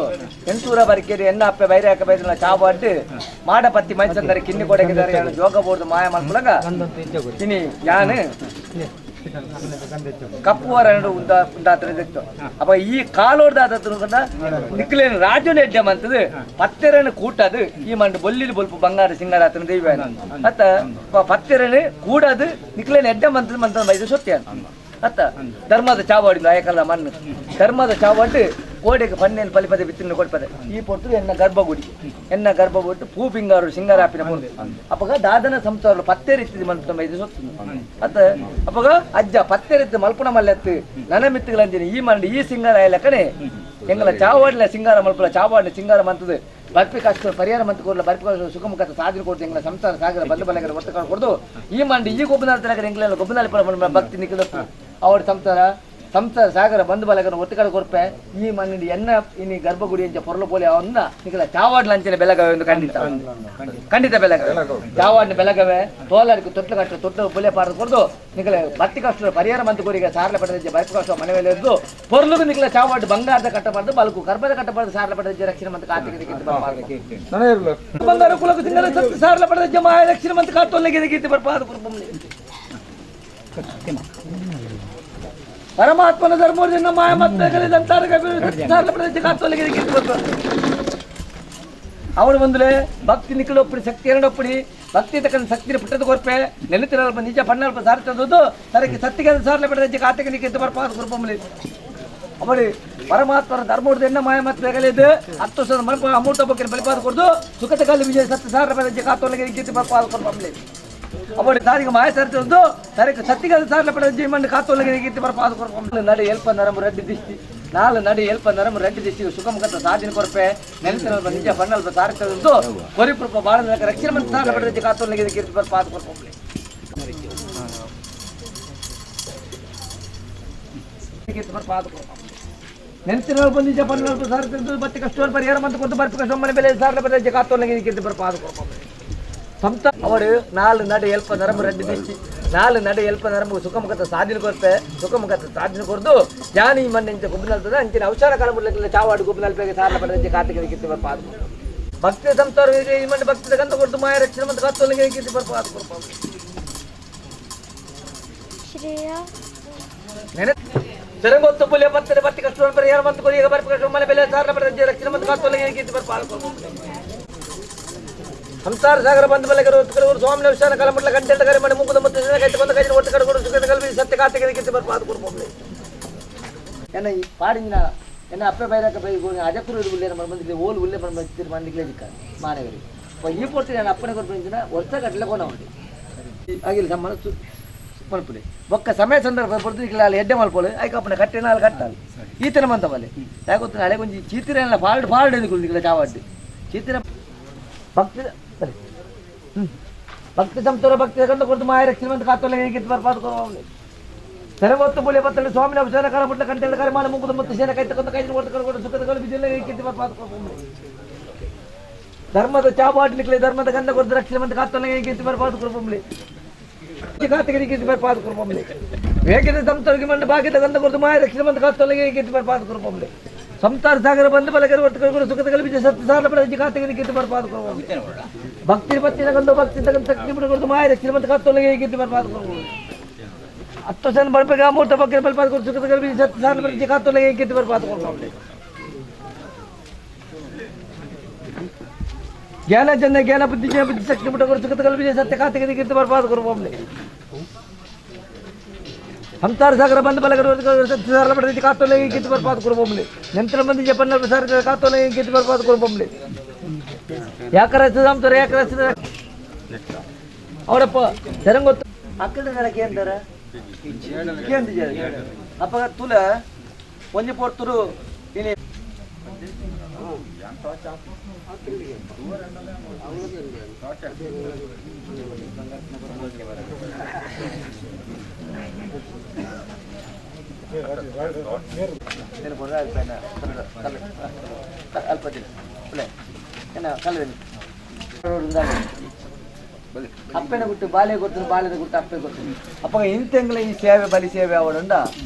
ಎಂಟೂರ ಬರಿಕೇರಿ ಎನ್ನ ಅಪ್ಪೆ ಬೈರೆ ಹಾಕ ಬೈದಲ್ಲ ಚಾಬಾಡ್ಡು ಮಾಡ ಪತ್ತಿ ಮೈಸಂದರೆ ಕಿನ್ನಿ ಕೊಡಗಿದ್ದಾರೆ ಯಾನು ಜೋಗ ಬೋರ್ದು ಮಾಯ ಮಲ್ಪುಲಗ ಇನಿ ಯಾನು ಕಪ್ಪುವರ ಉಂದಾತ್ರ ಅಪ್ಪ ಈ ಕಾಲೋಡ್ದಾದ ನಿಕ್ಲೇನು ರಾಜನ ಎಡ್ಡೆ ಮಂತದು ಪತ್ತೆರನ್ನು ಕೂಟದು ಈ ಮಂಡು ಬೊಲ್ಲಿಲಿ ಬೊಲ್ಪು ಬಂಗಾರ ಸಿಂಗಾರ ಆತನ ದೈವ ಅತ್ತ ಪತ್ತೆರನು ಕೂಡದು ನಿಕ್ಲೇನು ಎಡ್ಡೆ ಮಂತದ ಮಂತದ ಮೈದು ಸೊತ್ಯ ಅತ್ತ ಧರ್ಮದ ಚಾವಾಡಿದ್ದು ಆಯಕಲ್ಲ ಮಣ್ಣು ಧರ್ಮದ ಚಾವಾಡು ಕೋಡೆಗೆ ಪನ್ನೇನು ಪಲಿಪದೆ ಬಿತ್ತಿನ ಕೊಡ್ಪದೆ ಈ ಪೊರ್ತು ಎನ್ನ ಗರ್ಭಗುಡಿ ಎನ್ನ ಗರ್ಭಗುಡಿ ಪೂ ಪಿಂಗಾರು ಸಿಂಗಾರ ಹಾಪಿನ ಪೊರ್ತು ಅಪ್ಪಗ ದಾದನ ಸಂಸಾರ ಪತ್ತೆ ರೀತಿ ಮಲ್ಪುನ ಇದು ಸೊತ್ತು ಅತ್ತ ಅಪ್ಪಗ ಅಜ್ಜ ಪತ್ತೆ ರೀತಿ ಮಲ್ಪುಣ ಮಲ್ಲೆತ್ತು ನನ ಮಿತ್ತುಗಳಂದಿನ ಈ ಮಂಡು ಈ ಸಿಂಗಾರ ಲೆಕ್ಕನೆ ಎಂಗಲ ಚಾವಾಡ್ಲ ಸಿಂಗಾರ ಮಲ್ಪುಲ ಚಾವಾಡ್ಲ ಸಿಂಗಾರ ಮಂತದು ಬರ್ಪಿ ಕಷ್ಟ ಪರಿಹಾರ ಮಂತ್ ಕೊಡ್ಲ ಬರ್ಪಿ ಕಷ್ಟ ಸುಖಮುಖ ಸಾಧನೆ ಕೊಡ್ತು ಎಂಗಲ ಸಂಸಾರ ಸಾಗರ ಬಲ್ಲ ಬಲಗರ ಒತ್ತು ಕೊಡ್ದು ಈ ಮಂಡು ಈ ಗೊಬ್ಬನಾಳ ತನಕ ಎಂಗಲ ಗೊಬ್ಬನಾಳ ಭಕ್ತಿ ನಿಕ್ಕದಪ್ಪು ಅವ್ರ ಸಂಸಾರ ಸಂಸಾರ ಸಾಗರ ಬಂಧು ಬಲಗನ ಒತ್ತುಕಡೆ ಕೊರ್ಪೆ ಈ ಮಣ್ಣಿನ ಎನ್ನ ಇನಿ ಗರ್ಭಗುಡಿ ಅಂಚ ಪೊರ್ಲ ಪೋಲಿ ಅವನ್ನ ನಿಕಲ ಚಾವಾಡ್ಲ ಅಂಚನೆ ಬೆಲಗವೆ ಎಂದು ಖಂಡಿತ ಖಂಡಿತ ಬೆಲಗವೆ ಚಾವಾಡ್ನ ಬೆಲಗವೆ ತೋಲರಿಗೆ ತೊಟ್ಲು ಕಟ್ಟು ತೊಟ್ಲು ಬುಲೆ ಪಾಡ್ದು ಕೊಡ್ದು ನಿಕಲ ಬತ್ತಿ ಕಷ್ಟ ಪರಿಹಾರ ಮಂತು ಕೊರಿಗೆ ಸಾರ್ಲ ಪಡೆದ ಬೈಪ್ ಕಷ್ಟ ಮನೆ ಮೇಲೆ ಇದ್ದು ಪೊರ್ಲುಗು ನಿಕಲ ಚಾವಾಡ್ ಬಂಗಾರದ ಕಟ್ಟಬಾರ್ದು ಬಲಕು ಕರ್ಬದ ಕಟ್ಟಬಾರ್ದು ಸಾರ್ಲ ಪಡೆದ ರಕ್ಷಣೆ ಮಂತು ಕಾತಿಗೆ ಬಂಗಾರ ಕುಲಕು ಸಿಂಗರ ಸತ್ತು ಸಾರ್ಲ ಪಡೆದ ಮಾಯ ರಕ್ಷಣೆ ಮಂತು ಕಾತೊಲ್ಲಿಗೆ ಗೀತೆ ಬರ್ಪಾದ ಕುರುಪಂಲಿ ಪರಮಾತ್ಮನ ಧರ್ಮದಿಂದ ಮಾಯ ಮತ್ತೆ ಅವನು ಬಂದ್ರೆ ಭಕ್ತಿ ನಿಕ್ಕಲೊಪ್ಪಡಿ ಶಕ್ತಿ ಎರಡೊಪ್ಪಡಿ ಭಕ್ತಿ ತಕ್ಕಂತ ಶಕ್ತಿ ಪುಟ್ಟದ ಕೊರ್ಪೆ ನೆನೆತಿರಲ್ಪ ನಿಜ ಪಣ್ಣಲ್ಪ ಸಾರ್ತದ್ದು ಸರಕ್ಕೆ ಸತ್ತಿಗೆ ಸಾರ್ಲೆ ಪಡೆದ ಕಾತಕ್ಕೆ ನಿಕ್ಕಿದ್ದು ಬರ್ಪಾದ ಕುರುಪಂಲಿ ಅವಳಿ ಪರಮಾತ್ಮನ ಧರ್ಮದ ಎಣ್ಣ ಮಾಯ ಮತ್ತು ಬೇಗಲಿದ್ದು ಹತ್ತು ವರ್ಷದ ಮನಪ ಅಮೂರ್ತ ಬೊಕ್ಕಿನ ಬಲಿಪಾದ ಕೊಡ್ದು ಸುಖದ ಕಾಲಿ ವಿಜಯ ಸತ್ತು ಸಾರ ಪಡೆದ ಕಾತೊಲಗೆ ಕಿತ್ತು ಬರ್ಪಾದ ಕುರುಪಂಲಿ ಅವಳಿ ಸಾರಿಗೆ ಮಾಯ ಸರಿತದ್ದು ಸರಕ್ಕೆ ಸತ್ತಿಗೆ ಸಾರ್ಲೆ ಪಡೆದ ಜೀವನ ಕಾತೊಲಗೆ ಕಿತ್ತು ಬರ್ಪಾದ ಕುರುಪಂಲಿ ನಡೆ ಎಲ್ಪ ನರಮು ರೆಡ್ಡಿ ದಿಷ್ಟಿ ನಾಲು ನಡಿ ಎಲ್ಪ ನರಮು ರೆಡ್ಡಿ ದಿಷ್ಟಿ ಸುಖಮುಖತ ಸಾಧಿನ ಕೊರಪೆ ನೆನೆತಿರಲ್ಪ ನಿಜ ಪಣ್ಣಲ್ಪ ಸಾರ್ತದ್ದು ಕೊರಿಪೃಪ ಬಾಳ ರಕ್ಷಣೆ ಮತ್ತು ಸಾರ್ಲೆ ಪಡೆದ ಕಾತೊಲಗೆ ಕಿತ್ತು ಬರ್ಪಾದ ಕುರುಪಂಲಿ ನೆನ್ಸಿನ ಬಂದು ಜಪಾನ್ ಸಾರ ಬತ್ತಿ ಕಷ್ಟ ಪರಿಹಾರ ಮಂತು ಕೊಟ್ಟು ಬರ್ಪು ಕಷ್ಟ ಮನೆ ಬೆಲೆ ಸಾರ್ಲ ಬರ ಕಾತೊಲಗೆ ಕಿತ್ತು ಬರ್ಪಾದ ಕುರುಪಂಲಿ ಸಂತ ಅವರು ನಾಲು ನಡೆ ಎಲ್ಪ ನರಮು ರೆಡ್ಡಿ ದಿಷ್ಟಿ ನಾಲು ನಡೆ ಎಲ್ಪ ನರಮು ಸುಖಮುಖತ ಸಾಧನೆ ಕೊರ್ಪೆ ಸುಖಮುಖತ ಸಾಧನೆ ಕೊರ್ದು ಜಾನಿ ಮಣ್ಣೆಂಚ ಗುಬ್ಬನಲ್ತದ ಅಂಚಿನ ಔಷಧ ಕಾಲ ಮುಡ್ಲಕ್ಕಿಲ್ಲ ಚಾವಾಡು ಗುಬ್ಬನಲ್ಪೆಗೆ ಸಾರ್ಲ ಪಡೆದಂಚೆ ಕಾತಿಗೆ ಕಿತ್ತು ಬರ್ಪಾದ ಭಕ್ತಿ ಸಂತಾರ ಈ ಮಣ್ಣು ಭಕ್ತಿ ಗಂಧ ಕೊಡ್ದು ಮಾಯ ರಕ್ಷಣೆ ಮತ್ತು ಕಾತೊಲಗೆ ಕಿತ್ತು ಬರ್ಪಾದ ಕೊರ್ಪ ಶ್ರೇಯಾ ನೆನೆ ಸೆರಂಗೊತ್ತು ಪುಲಿಯ ಪತ್ತನೆ ಬತ್ತಿ ಕಷ್ಟ ಪರಿಹಾರ ಮಂತು ಕೊರಿಯ ಬರ್ಪು ಕಷ್ಟ ಮನೆ ಬೆಲೆ ಸಾರ್ಲ ಪಡೆದಂಚೆ ರಕ್ಷಣೆ ಮತ್ತು ಕಾತೊಲಗೆ ಕಿತ್ತು ಬರ್ಪಾದ ಕೊರ್ಪ ಸಂಸಾರ ಸಾಗರ ಬಂದ ಬಲಗರು ಒತ್ತುಕರು ಸ್ವಾಮಿ ವಿಷಾನ ಕಲಮಟ್ಲ ಕಂಟೆಂಡ ಕರೆ ಮಾಡಿ ಮುಗುದ ಮತ್ತು ಕೈತ ಬಂದ ಕೈ ಒಟ್ಟು ಕಡೆ ಸುಖದ ಕಲ್ವಿ ಸತ್ಯ ಕಾತಿಗೆ ಕಿತ್ತು ಬರ್ಪಾದ ಕೊರ್ಪೊಮ್ಮೆ ಎನ್ನ ಈ ಪಾಡಿನ ಎನ್ನ ಅಪ್ಪೆ ಬೈರಕ ಬೈ ಅಜಕುರು ಉಲ್ಲೇನ ಮಂದಿಗೆ ಓಲ್ ಉಲ್ಲೆ ಮಂದಿ ಮಂದಿಗೆ ಜಿಕ್ಕ ಮಾನವರಿ ಈ ಪೋರ್ತಿ ನಾನು ಅಪ್ಪನೆ ಕೊರ್ಪಿನ ವರ್ಷ ಕಟ್ಟಲೆ ಕೊನ ಉಂಟು ಆಗಿಲ್ಲ ನಮ್ಮ ಮನಸ್ಸು ಮಲ್ಪುಲೆ ಒಕ್ಕ ಸಮಯ ಸಂದರ್ಭ ಪೊರ್ತು ಅಲ್ಲಿ ಎಡ್ಡೆ ಮಲ್ಪೋಲು ಐಕ ಅಪ್ಪನ ಕಟ್ಟೆ ನಾಲ್ ಕಟ್ಟಾలి ಈತನ ಮಂತವಲ್ಲಿ ಯಾಕೊತ್ತು ನಾಳೆ ಕೊಂಚ ಚೀತಿರ ಫಾಲ್ಡ್ ಫಾಲ್ಡ್ ఎందుకు చావడ్డు ಚೀತಿರ ಭಕ್ತಿ ಸರಿ ಭಕ್ತಿ ಸಂತೋರ ಭಕ್ತಿ ಕಂಡು ಕೊಡ್ತು ಮಾಯ ರಕ್ಷಣೆ ಮಂತ ಕಾತೊಲೆ ಕಿತ್ತು ಬರ್ಪಾದ ಕೊರವಲ್ಲಿ ಸೆರಗೊತ್ತು ಪುಳಿಯ ಪತ್ತಳಿ ಸ್ವಾಮಿನ ವಿಚಾರ ಕಾಲ ಮುಟ್ಲ ಕಂಟೆಲ್ಲ ಕರೆ ಮಾಲ ಮುಗುದ ಮತ್ತು ಸೇನ ಕೈ ತಕೊಂಡ ಕೈ ಕೊಟ್ಟು ಕೊಡು ಸುಖದ ಕಲ್ಪಿ ಬಿಜಿಲ್ಲ ಕಿತ್ತು ಬರ್ಪಾದ ಕೊರವಲ್ಲಿ ಧರ್ಮದ ಚಾಬಾಟ್ಲಿಕ್ಲೆ ಧರ್ಮದ ಗಂಧ ಕೊಡ್ದು ರಕ್ಷಣೆ ಮಂತ ಕಾತೊಲೆ ಕಿತ್ತು ಬರ್ಪಾದ ಕೊರವಲ್ಲಿ ಕಾತಗಿರಿ ಕಿತ್ತು ಬರ್ಪಾದ ಕೊರವಲ್ಲಿ ವೇಗದ ಸಂತೋರಿಗೆ ಮಂಡ ಭಾಗ್ಯದ ಗಂಧ ಕೊಡ್ದು ಮಾಯ ರಕ್ಷಣೆ ಮಂತ ಕಾತೊಲೆ ಕಿತ್ತು ಬರ್ಪಾದ ಕೊರವಲ್ಲಿ ಸಂಸಾರ ಸಾಗರ ಬಂದು ಬಲಗರು ಒಟ್ಟು ಸುಖದ ಕಲ್ಪಿಸಿ ಸತ್ತು ಸಾರ ಪಡೆದ ಕಾತಗಿರಿ ಕಿತ್ತು ಬರ್ಪಾದ ಕೊರವಲ್ಲಿ ಭಕ್ತಿ ಪತ್ತಿನ ಗಂಧ ಭಕ್ತಿ ತಗಂತ ಶಕ್ತಿ ಬಿಡಕೊಡ್ದು ಮಾಯ ರಕ್ಷಣೆ ಮಂತ ಕಾತೊಲಗೆ ಕಿತ್ತು ಬರ್ಪಾದ ಕೊರವಲ್ಲಿ ಹತ್ತು ಜನ ಬರ್ಬೇಕು ಅಮೂರ್ತ ಬಗ್ಗೆ ಬಲ್ಪಾದ ಕೊಟ್ಟು ಸುಖದ ಕಲ್ಪಿಸಿ ಸತ್ತು ಸಾರ ಪಡೆದ ಕಾತೊಲಗೆ ಕಿತ್ತು ಬರ್ಪಾದ ಕೊರವಲ್ಲಿ ಜ್ಞಾನ ಜನ ಜ್ಞಾನ ಬುದ್ಧಿ ಜನ ಬುದ್ಧಿ ಶಕ್ತಿ ಬಿಟ್ಟವರು ಸುಖದ ಕಲ್ಪಿಸಿ ಸತ್ಯ ಕಾತಿಗೆ ಕಿತ್ತು ಬರ್ಪಾದ ಕೊರವಲ್ಲಿ ಸಂಸಾರ ಸಾಗರ ಬಂದ ಬಲಗರು ಸತ್ತು ಸಾರ ಪಡೆದ ಕಾತೊಲಗೆ ಕಿತ್ತು ಬರ್ಪಾದ ಕೊರವಲ್ಲಿ ನಂತರ ಮಂದಿ ಜಪನ್ನ ಸಾರ ಕಾತೊಲಗೆ ಕಿತ್ತು ಬರ್ಪಾದ ಕೊರವಲ್ಲಿ ಯಾಕರ ಸಂತರ ಯಾಕರ ಅವರಪ್ಪ ತೆರಂಗೊತ್ತು ಅಕ್ಕಡ ನಡಕ್ಕೆ ಅಂತಾರ ಅಪ್ಪಗ ತುಲ ಒಂಜಿ ಪೊರ್ತುರು ಇನಿ ಅಪ್ಪನ ಗುಟ್ಟು ಬಾಲೆ ಗೊತ್ತು ಬಾಲೆದ ಗುಟ್ಟು ಅಪ್ಪೆ ಗೊತ್ತು ಅಪ್ಪಗ ಇಂತೆಂಗ್ಲ ಈ ಸೇವೆ ಬಲಿ ಸೇವೆ ಅವಡುಂಡ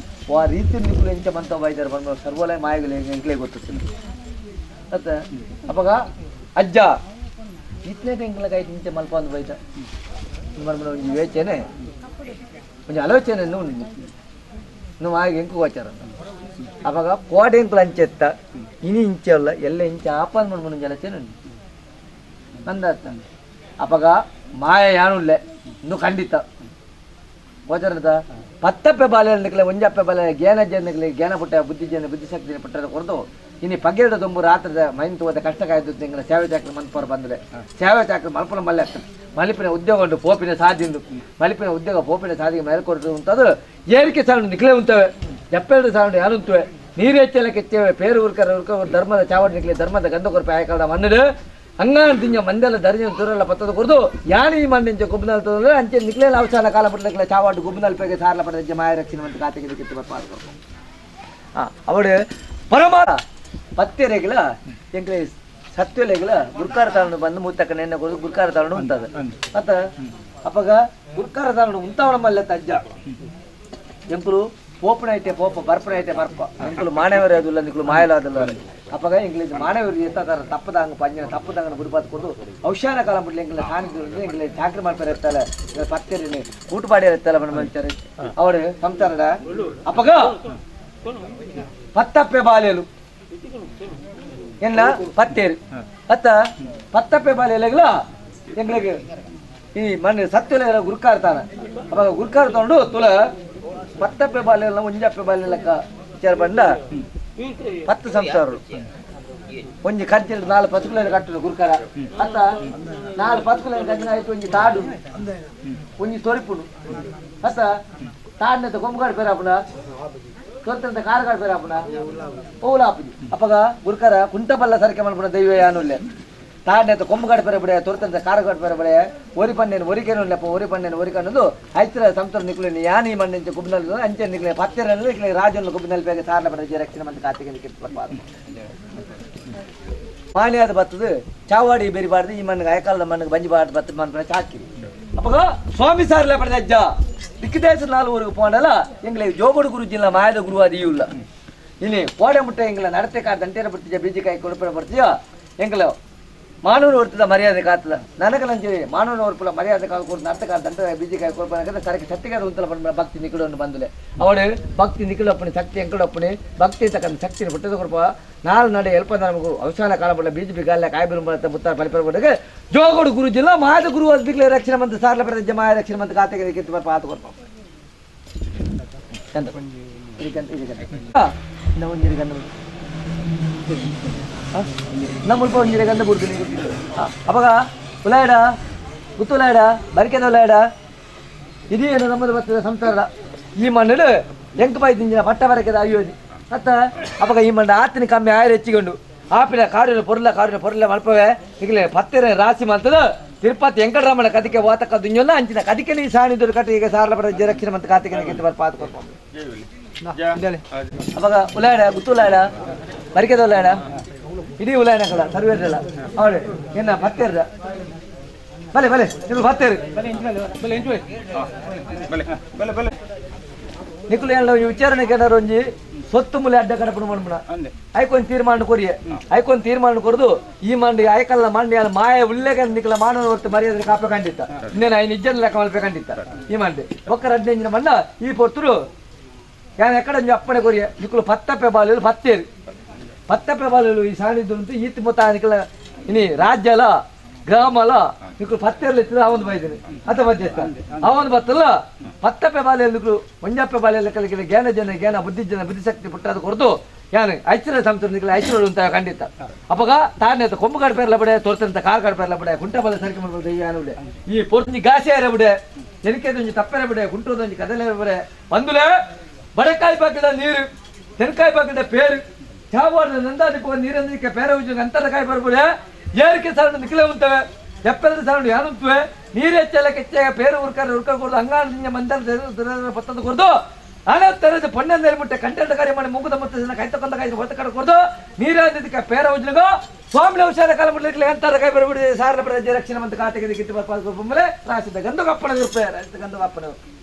ಆ ರೀತಿ ನಿಕ್ಕುಲು ಎಂಚ ಮಂತ ಬೈದಾರ ಬಂದ ಸರ್ವೋಲಯ ಮಾಯಗಳು ಎಂಕ್ಲೇ ಗೊತ್ತು ಅತ್ತ ಅಪ್ಪಗ ಅಜ್ಜ ಇತ್ನೇ ಎಂಕ್ಲ ಕೈ ಇಂಚ ಮಲ್ಪ ಅಂದ್ ಬೈದ ಮರ್ಮನ ಒಂಜಿ ಯೋಚನೆ ಒಂಜಿ ಆಲೋಚನೆ ಉಂಡು నువ్వు ಆಗ ಎಂಕು ಗೋಚಾರ ಅವಾಗ ಕೋಡೆ ಎಂಕುಲು ಅಂಚೆತ್ತ ಇನಿ ಇಂಚೆ ಅಲ್ಲ ಎಲ್ಲ ಇಂಚ ಆಪನ್ ಮಣ್ಮನ ಜಲಚೇನು ಅಂದರ್ಥ ಅಪಗ ಮಾಯ ಯಾನುಲ್ಲೆ ಇನ್ನು ಖಂಡಿತ ಗೋಚರದ ಪತ್ತಪ್ಪೆ ಬಾಲೆ ನಿಕ್ಲೆ ಒಂಜಪ್ಪೆ ಬಾಲೆ ಜ್ಞಾನ ಜನ ಜ್ಞಾನ ಪುಟ್ಟ ಬುದ್ಧಿ ಜನ ಬುದ್ಧಿಶಕ್ತಿ ಪುಟ್ಟದ ಕೊರದು ಇನಿ ಪಗೆರಡ ದೊಂಬು ರಾತ್ರದ ಮೈನ್ ತೋದ ಕಷ್ಟ ಕಾಯ್ದು ತಿಂಗಳ ಸೇವೆ ಚಾಕ್ರ ಮನ್ಪೋರ್ ಬಂದ್ರೆ ಸೇವೆ ಚಾಕ್ರ ಮಲ್ಪನ ಮಲ್ಲೆ ಮಲಿಪಿನ ಉದ್ಯೋಗ ಉಂಟು ಪೋಪಿನ ಸಾದಿಂದು ಮಲಿಪಿನ ಉದ್ಯೋಗ ಪೋಪಿನ ಸಾದಿಗೆ ಮೇಲ್ಕೊರದು ಉಂಟದು ಏರಿಕೆ ಸಾಂಡು ನಿಕ್ಲೆ ಉಂತವೆ ಎಪ್ಪೆರಡು ಸಾಂಡು ಯಾರು ಉಂತವೆ ನೀರು ಹೆಚ್ಚಲಕ್ಕೆ ಹೆಚ್ಚೇವೆ ಪೇರು ಉರ್ಕರ ಉರ್ಕ ಧರ್ಮದ ಚಾವಡಿ ನಿಕ್ಲೆ ಧರ್ಮದ ಗಂಧ ಕೊರಪೆ ಆಯಕಲ್ದ ಮಣ್ಣು ಹಂಗಾನ್ ತಿಂಜ ಮಂದೆಲ್ಲ ದರ್ಜನ ತುರಲ್ಲ ಪತ್ತದ ಕೊರ್ದು ಯಾನಿ ಈ ಮಂದಿಂಚ ಗುಬ್ಬನಲ್ ತಂದ್ರೆ ಅಂಚೆ ನಿಕ್ಲೆ ಅವಸಾನ ಕಾಲ ಪಟ್ಟಲಿಕ್ಲೆ ಚಾವಾಡು ಗುಬ್ಬನಲ್ ಪೇಗೆ ಸಾರ್ಲ ಪಡೆದ ಮಾಯ ರಕ್ಷಣೆ ಅಂತ ಕಾತಿಗೆ ಕಿತ್ತು ಬರ್ಪಾದ ಅವಡು ಪರಮ ಪತ್ತೆರೆಗ್ಲ ಎಂಕ್ಲೆ ಸತ್ಯಲೆಗ್ಲ ಗುರ್ಕಾರ ತಾಳನು ಬಂದು ಮೂತಕ್ಕ ನೆನ್ನೆ ಕೊಡು ಗುರ್ಕಾರ ತಾಳನು ಉಂಟದ ಅತ್ತ. ಅಪಗ ಗುರ್ಕಾರ ತಾಳನು ಉಂತಾವಣ ಮಲ್ಲ ತಜ್ಜ ಎಂಕುಲು ಪೋಪನ ಐತೆ ಪೋಪ, ಬರ್ಪನ ಐತೆ ಬರ್ಪ. ಎಂಕುಲು ಮಾನವರೇ ಅದುಲ್ಲ, ನಿಕುಲು ಮಾಯಲಾದಲ್ಲ. ಅಪಗ ಎಂಗ್ಲಿಸ್ ಮಾನವರು ಎತ್ತಾರ ತಪ್ಪದಂಗ ಪಂಜನ ತಪ್ಪದಂಗ ಬುಡುಪಾತ್ ಕೊಡು ಔಷಾನ ಕಾಲ ಬಿಡ್ಲಿ. ಎಂಗ್ಲ ಸಾನಿಧ್ಯ ಎಂಗ್ಲ ಚಾಕ್ರಿ ಮಾಡ್ತಾರೆ ಇರ್ತಾಳೆ, ಪತ್ತೆರಿನಿ ಕೂಟುಪಾಡಿ ಇರ್ತಾಳೆ ಮನುಷ್ಯರು ಅವರು ಸಂಸಾರದ. ಅಪಗ ಪತ್ತಪ್ಪೆ ಬಾಲ್ಯಲು என்ன பத்தேரு பத்த பத்தப்பே ಬಾಲ್ಯಲಗ್ಲ ಎಂಗ್ಲಿಗೆ ಈ ಮಣ್ಣು ಸತ್ಯಲ ಗುರುಕಾರ ತಾನ. ಅವಾಗ ಗುರುಕಾರ ತಗೊಂಡು ತುಲ ಪತ್ತಪ್ಪೆ ಬಾಲ್ಯ ಒಂಜಪ್ಪೆ ಬಾಲ್ಯ ಲೆಕ್ಕ ವಿಚಾರ ಬಂಡ 10 ಸಂಸಾರ ಒಂಜಿ ಕಂಚಿನ 4 ಪತ್ಕುಲೆನ್ ಕಟ್ಟುನು ಗುರುಕಾರ ಅತ್ತ. 4 ಪತ್ಕುಲೆನ್ ಕಟ್ಟಿನ ಆಯ್ತು, ಒಂಜಿ ತಾಡು ಒಂಜಿ ತೊರಿಪುನು ಅತ್ತ. ತಾಡಿನಂತ ಕೊಂಬುಗಾಡು ಪೇರಾಪುನ, ತೊರ್ತಂತ ಕಾರುಗಾಡು ಪೇರಾಪುನ ಓಲ ಆಪುಜಿ. ಅಪಗ ಗುರುಕಾರ ಕುಂಟಬಲ್ಲ ಸರಿಕೆ ಮಲ್ಪುನ ದೈವ ಯಾನುಲ್ಲೆ. ತಾಡಿನಂತ ಕೊಂಬುಗಾಡು ಪೇರಬಡೆ, ತೊರ್ತಂತ ಕಾರುಗಾಡು ಪೇರಬಡೆ, ಒರಿ ಪನ್ನೇನು ಒರಿಕೆನು ಒರಿ ಪನ್ನೇನು ಒರಿಕನ್ನದು ಐತ್ರ ಸಂತರ ನಿಕ್ಲು ಯಾನ್ ಈ ಮಣ್ಣಂಚ ಕುಬ್ನಲ್ ಅಂಚೆ ನಿಕ್ಲೆ ಪತ್ತೆರನ್ನು ನಿಕ್ಲೆ ರಾಜನ್ನು ಕುಬ್ನಲ್ ಬೇಗ ಸಾರ್ಲ ಬಡ ರಕ್ಷಣೆ ಮಂತ್ ಕಾತಿಗೆ ಕಿರ್ತ ಮಾನ್ಯಾದ ಬತ್ತದು ಚಾವಾಡಿ ಬೆರಿಬಾರ್ದು. ಈ ಮಣ್ಣಿಗೆ ಅಯಕಾಲದ ಮಣ್ಣಿಗೆ ಬಂಜಿ ಬಾರ್ದು ಬತ್ತದ ಮಣ್ಣು ಚಾಕಿ. ಅಪ್ಪಗ ಸ್ವಾಮಿ ಸಾರ್ಲೆ ಪಡೆದ ಅಜ್ಜ ದಿಕ್ಕದೇಶ ನಾಲ್ ಊರಿಗೆ ಪೋಂಡಲ ಎಂಗ್ಲೆ ಜೋಗಡು ಗುರುಜಿಲ್ಲ ಮಾಯದ ಗುರುವಾದ ಇಲ್ಲ. ಇನಿ ಕೋಡೆ ಮುಟ್ಟೆ ಎಂಗ್ಲ ನಡತೆ ಕಾರ್ ದಂಟೇರ ಬರ್ತೀಯ, ಬೀಜಿಕಾಯಿ ಕೊಡುಪರ ಬರ್ತೀಯ. ಎಂಗ್ಲ ಮಾನವನ ಹೊರ್ತದ ಮರ್ಯಾದೆ ಕಾತದ ನನಗೆ ನಂಚಿ ಮಾನವನ ಹೊರ್ಪುಲ ಮರ್ಯಾದೆ ಕಾದು ಕೊಡು ನಡತೆ ಕಾರ್ ದಂಟ ಬೀಜಿಕಾಯಿ ಕೊಡುಪರ ಸರಕ್ಕೆ ಸತ್ತಿಗಾದ ಉಂತಲ ಬಂದ ಭಕ್ತಿ ನಿಕ್ಕಡನ್ನು ಬಂದುಲೆ ಅವಳು ಭಕ್ತಿ ನಿಕ್ಕಡಪ್ಪಣೆ ಶಕ್ತಿ ಎಂಕಡಪ್ಪಣೆ ಭಕ್ತಿ ತಕ್ಕಂತ ಶಕ್ತಿನ ಪುಟ್ಟದ ಕೊರಪ ನಾಲ್ ನಡೆ ಎಲ್ಪ ನಮಗು ಅವಸಾನ ಕಾಲ ಬಲ್ಲ ಬೀಜ ಬಿಗಾಲ ಕಾಯಿ ಬಿರುಂಬ ಮುತ್ತಾರ ಪರಿಪರ ಬಡಗೆ ಜೋಗಡು ಗುರುಜಿಲ್ಲ ಮಾದ ಗುರು ಅದ್ಬಿಗ್ಲೆ ರಕ್ಷಣೆ ಮಂತ ಸಾರ್ಲ ಪಡೆದ ಜಮಾಯ ರಕ್ಷಣೆ ಮಂತ ಕಾತೆಗೆ ಕಿತ್ತು ಬರ್ಪ ಆತ ಕೊರಪ ಗಂಧ ಇದಕ್ಕಂತ ಇದಕ್ಕಂತ ಒಂಜಿರಿ ಗಂಧ ನಮ್ಮ ಒಂಜಿರಿ ಗಂಧ ಬಿಡ್ತೀನಿ. ಅವಾಗ ಉಲಾಯಡ ಗುತ್ತು ಉಲಾಯಡ ಬರಿಕೆದ ಉಲಾಯಡ ಇದೇನು ನಮ್ಮದು ಬರ್ತದೆ ಸಂಸಾರ. ಈ ಮಣ್ಣು ಎಂಕ್ ಬಾಯ್ದಿಂಜಿನ ಪಟ್ಟ ಬರಕೆದ ಅಯ್ಯೋದಿ ಅತ್ತ. ಅವಾಗ ಈ ಮಣ್ಣು ಆತಿನ ಕಮ್ಮಿ ಆಯರ್ ಹೆಚ್ಚಿಕೊಂಡು ಆಪಿನ ಕಾಡಿನ ಪೊರ್ಲ ಕಾಡಿನ ಪೊರ್ಲ ಮಲ್ಪವೆ ಈಗಲೇ ಪತ್ತೆರೆ ರಾಶಿ ಮಲ್ತದ ತಿರುಪತಿ ವೆಂಕಟರಮಣ ಕದಿಕೆ ವಾತಕ ದುಂಜೊಲ್ಲ ಅಂಚಿನ ಕದಿಕೆ ನೀ ಸಾಣಿದ್ರು ಕಟ್ಟಿ ಈಗ ಸಾರ್ಲ ಬಡ ಜರಕ್ಷಣ ಮತ್ತು ಕಾತಿಗೆ ಕಿತ್ತು ಬರ್ಪ ಆತ ಕೊರ್ಪ. ಅವಾಗ ಉಲಾಯಡ ಗುತ್ತು ಉಲಾಯಡ ಬರಿಕೆದ ಉಲಾಯಡ ಇಡೀ ಉಲಾಯನ ಕಡ ಸರ್ವೇರ್ದಲ್ಲ ಅವಳು ಏನ ಪತ್ತೆರ್ದ ಬಲೆ ಬಲೆ ನೀವು ಪತ್ತೇರು ನಿಕುಲು ಏನ ಈ ವಿಚಾರಣೆ ಕೇಳಾರ ಒಂಜಿ ಸೊತ್ತು ಮುಲೆ ಅಡ್ಡ ಕಡಪಡು ಮಣ್ಮುಣ ಐಕೊಂದು ತೀರ್ಮಾನ ಕೊರಿಯೆ ಐಕೊಂದು ತೀರ್ಮಾನ ಕೊರದು ಈ ಮಂಡಿ ಐಕಲ್ಲ ಮಂಡಿ ಅಲ್ಲ ಮಾಯ ಉಲ್ಲೇಖ ನಿಕಲ ಮಾನವ ಹೊರ್ತು ಮರ್ಯಾದೆ ಕಾಪೆ ಕಂಡಿತ್ತ ಇನ್ನೇನು ಐನು ಇಜ್ಜನ ಲೆಕ್ಕ ಮಲ್ಪೆ ಕಂಡಿತ್ತ. ಈ ಮಂಡಿ ಒಕ್ಕರ 15 ಮಣ್ಣ ಈ ಪೊರ್ತುರು ಯಾನ್ ಎಕ್ಕಡ ಒಂಜಿ ಅಪ್ಪಣೆ ಕೊರಿಯೆ ನಿಕುಲು ಪತ್ತಪ್ಪೆ ಬಾಲ್ಯಲು ಪತ್ತೇರು ಪತ್ತಪ್ಪೆ ಬಾಲ್ಯಲು ಈ ಸಾಣಿದ್ದು ಈತ್ ಮೊತ್ತ ನಿಕಲ ಇನಿ ರಾಜ್ಯಲ ಗ್ರಾಮಲ ನಿಕುಲು ಪತ್ತೇರ್ಲು ಇತ್ತಿದ ಅವನು ಬೈದಿನಿ ಅತ ಮಧ್ಯಸ್ಥ ಅವನು ಬತ್ತಲ್ಲ ಪತ್ತಪ್ಪೆ ಬಾಲ್ಯ ನಿಕುಲು ಒಂಜಪ್ಪೆ ಬಾಲ್ಯ ಲೆಕ್ಕಲಿಕ್ಕೆ ಜ್ಞಾನ ಜನ ಜ್ಞಾನ ಬುದ್ಧಿ ಜನ ಬುದ್ಧಿಶಕ್ತಿ ಪುಟ್ಟಾದ ಕೊರದು ಯಾನು ಐಶ್ವರ್ಯ ಸಂಸ್ಥೆ ನಿಕಲ ಐಶ್ವರ್ಯ ಅಂತ ಖಂಡಿತ. ಅಪಗ ತಾನೇ ಕೊಂಬು ಕಾಡು ಪೇರ್ಲ ಬಿಡೆ, ತೋರ್ತಂತ ಕಾರ್ ಕಾಡು ಪೇರ್ಲ ಬಿಡೆ, ಕುಂಟ ಬಲ ಸರಿಕೆ ಮಾಡ್ಬೋದು ಯಾನು ಬಿಡೆ ಈ ಪೊರ್ತಿ ಗಾಸೆ ಬಿಡೆ ಎನಿಕೆದೊಂಜಿ ತಪ್ಪೆರ ಬಿಡೆ ಕುಂಟದೊಂಜಿ ಕದಲೆ ಬಿಡೆ ಬಂದುಲೆ ಬಡಕಾಯಿ ಪಾಕಿದ ನೀರು ತೆನಕಾಯಿ ಪಾಕಿದ ಪೇರು ಚಾವಾಡ ನಂದಾದಿಪ್ಪ ನೀರಂದಿಕ್ಕೆ ಪೇರ ಉಜ್ಜು ಅಂತರ ಕಾಯಿ ಬರ್ಬಿಡೆ ಏರಿಕೆ ಸಾರಣ ನಿಖಲೆ ಉಂತವೆ ಎಪ್ಪೆರಡು ಸಾರಣ ಯಾನುಂತುವೆ ನೀರು ಹೆಚ್ಚಲ್ಲ ಕೆಚ್ಚ ಪೇರು ಉರ್ಕಾರ ಉರ್ಕ ಕೊಡ್ದು ಅಂಗಾಣ ಮಂದರ ಪತ್ತದ ಕೊಡ್ದು ಹಣ ತೆರೆದು ಪೊಣ್ಣ ಮುಟ್ಟೆ ಕಂಟೆಂಟ್ ಕಾರ್ಯ ಮಾಡಿ ಮುಗುದ ಮತ್ತು ಕೈ ತಕೊಂಡ ಕಾಯಿ ಹೊತ್ತ ಕಡೆ ಕೊಡ್ದು ನೀರಾದಿದ್ದಕ್ಕೆ ಪೇರ ಉಜ್ಲಿಗೋ ಸ್ವಾಮಿ ಔಷಧ ಕಾಲ ಮುಟ್ಲಿಕ್ಕೆ ಅಂತರ ಕಾಯಿ ಬರ್ಬಿಡಿ ಸಾರಣ ಪ್ರಜೆ ರಕ್ಷಣೆ ಮತ್ತು ಖಾತೆಗೆ ಕಿತ್ತು ಬರ್ಪಾದ ಮೇಲೆ ರಾಸಿದ ಗಂಧ ಕಪ್ಪಣ ಇರ್ಪೆ ರಾಸಿದ ಗಂಧ ಕಪ್ಪಣ.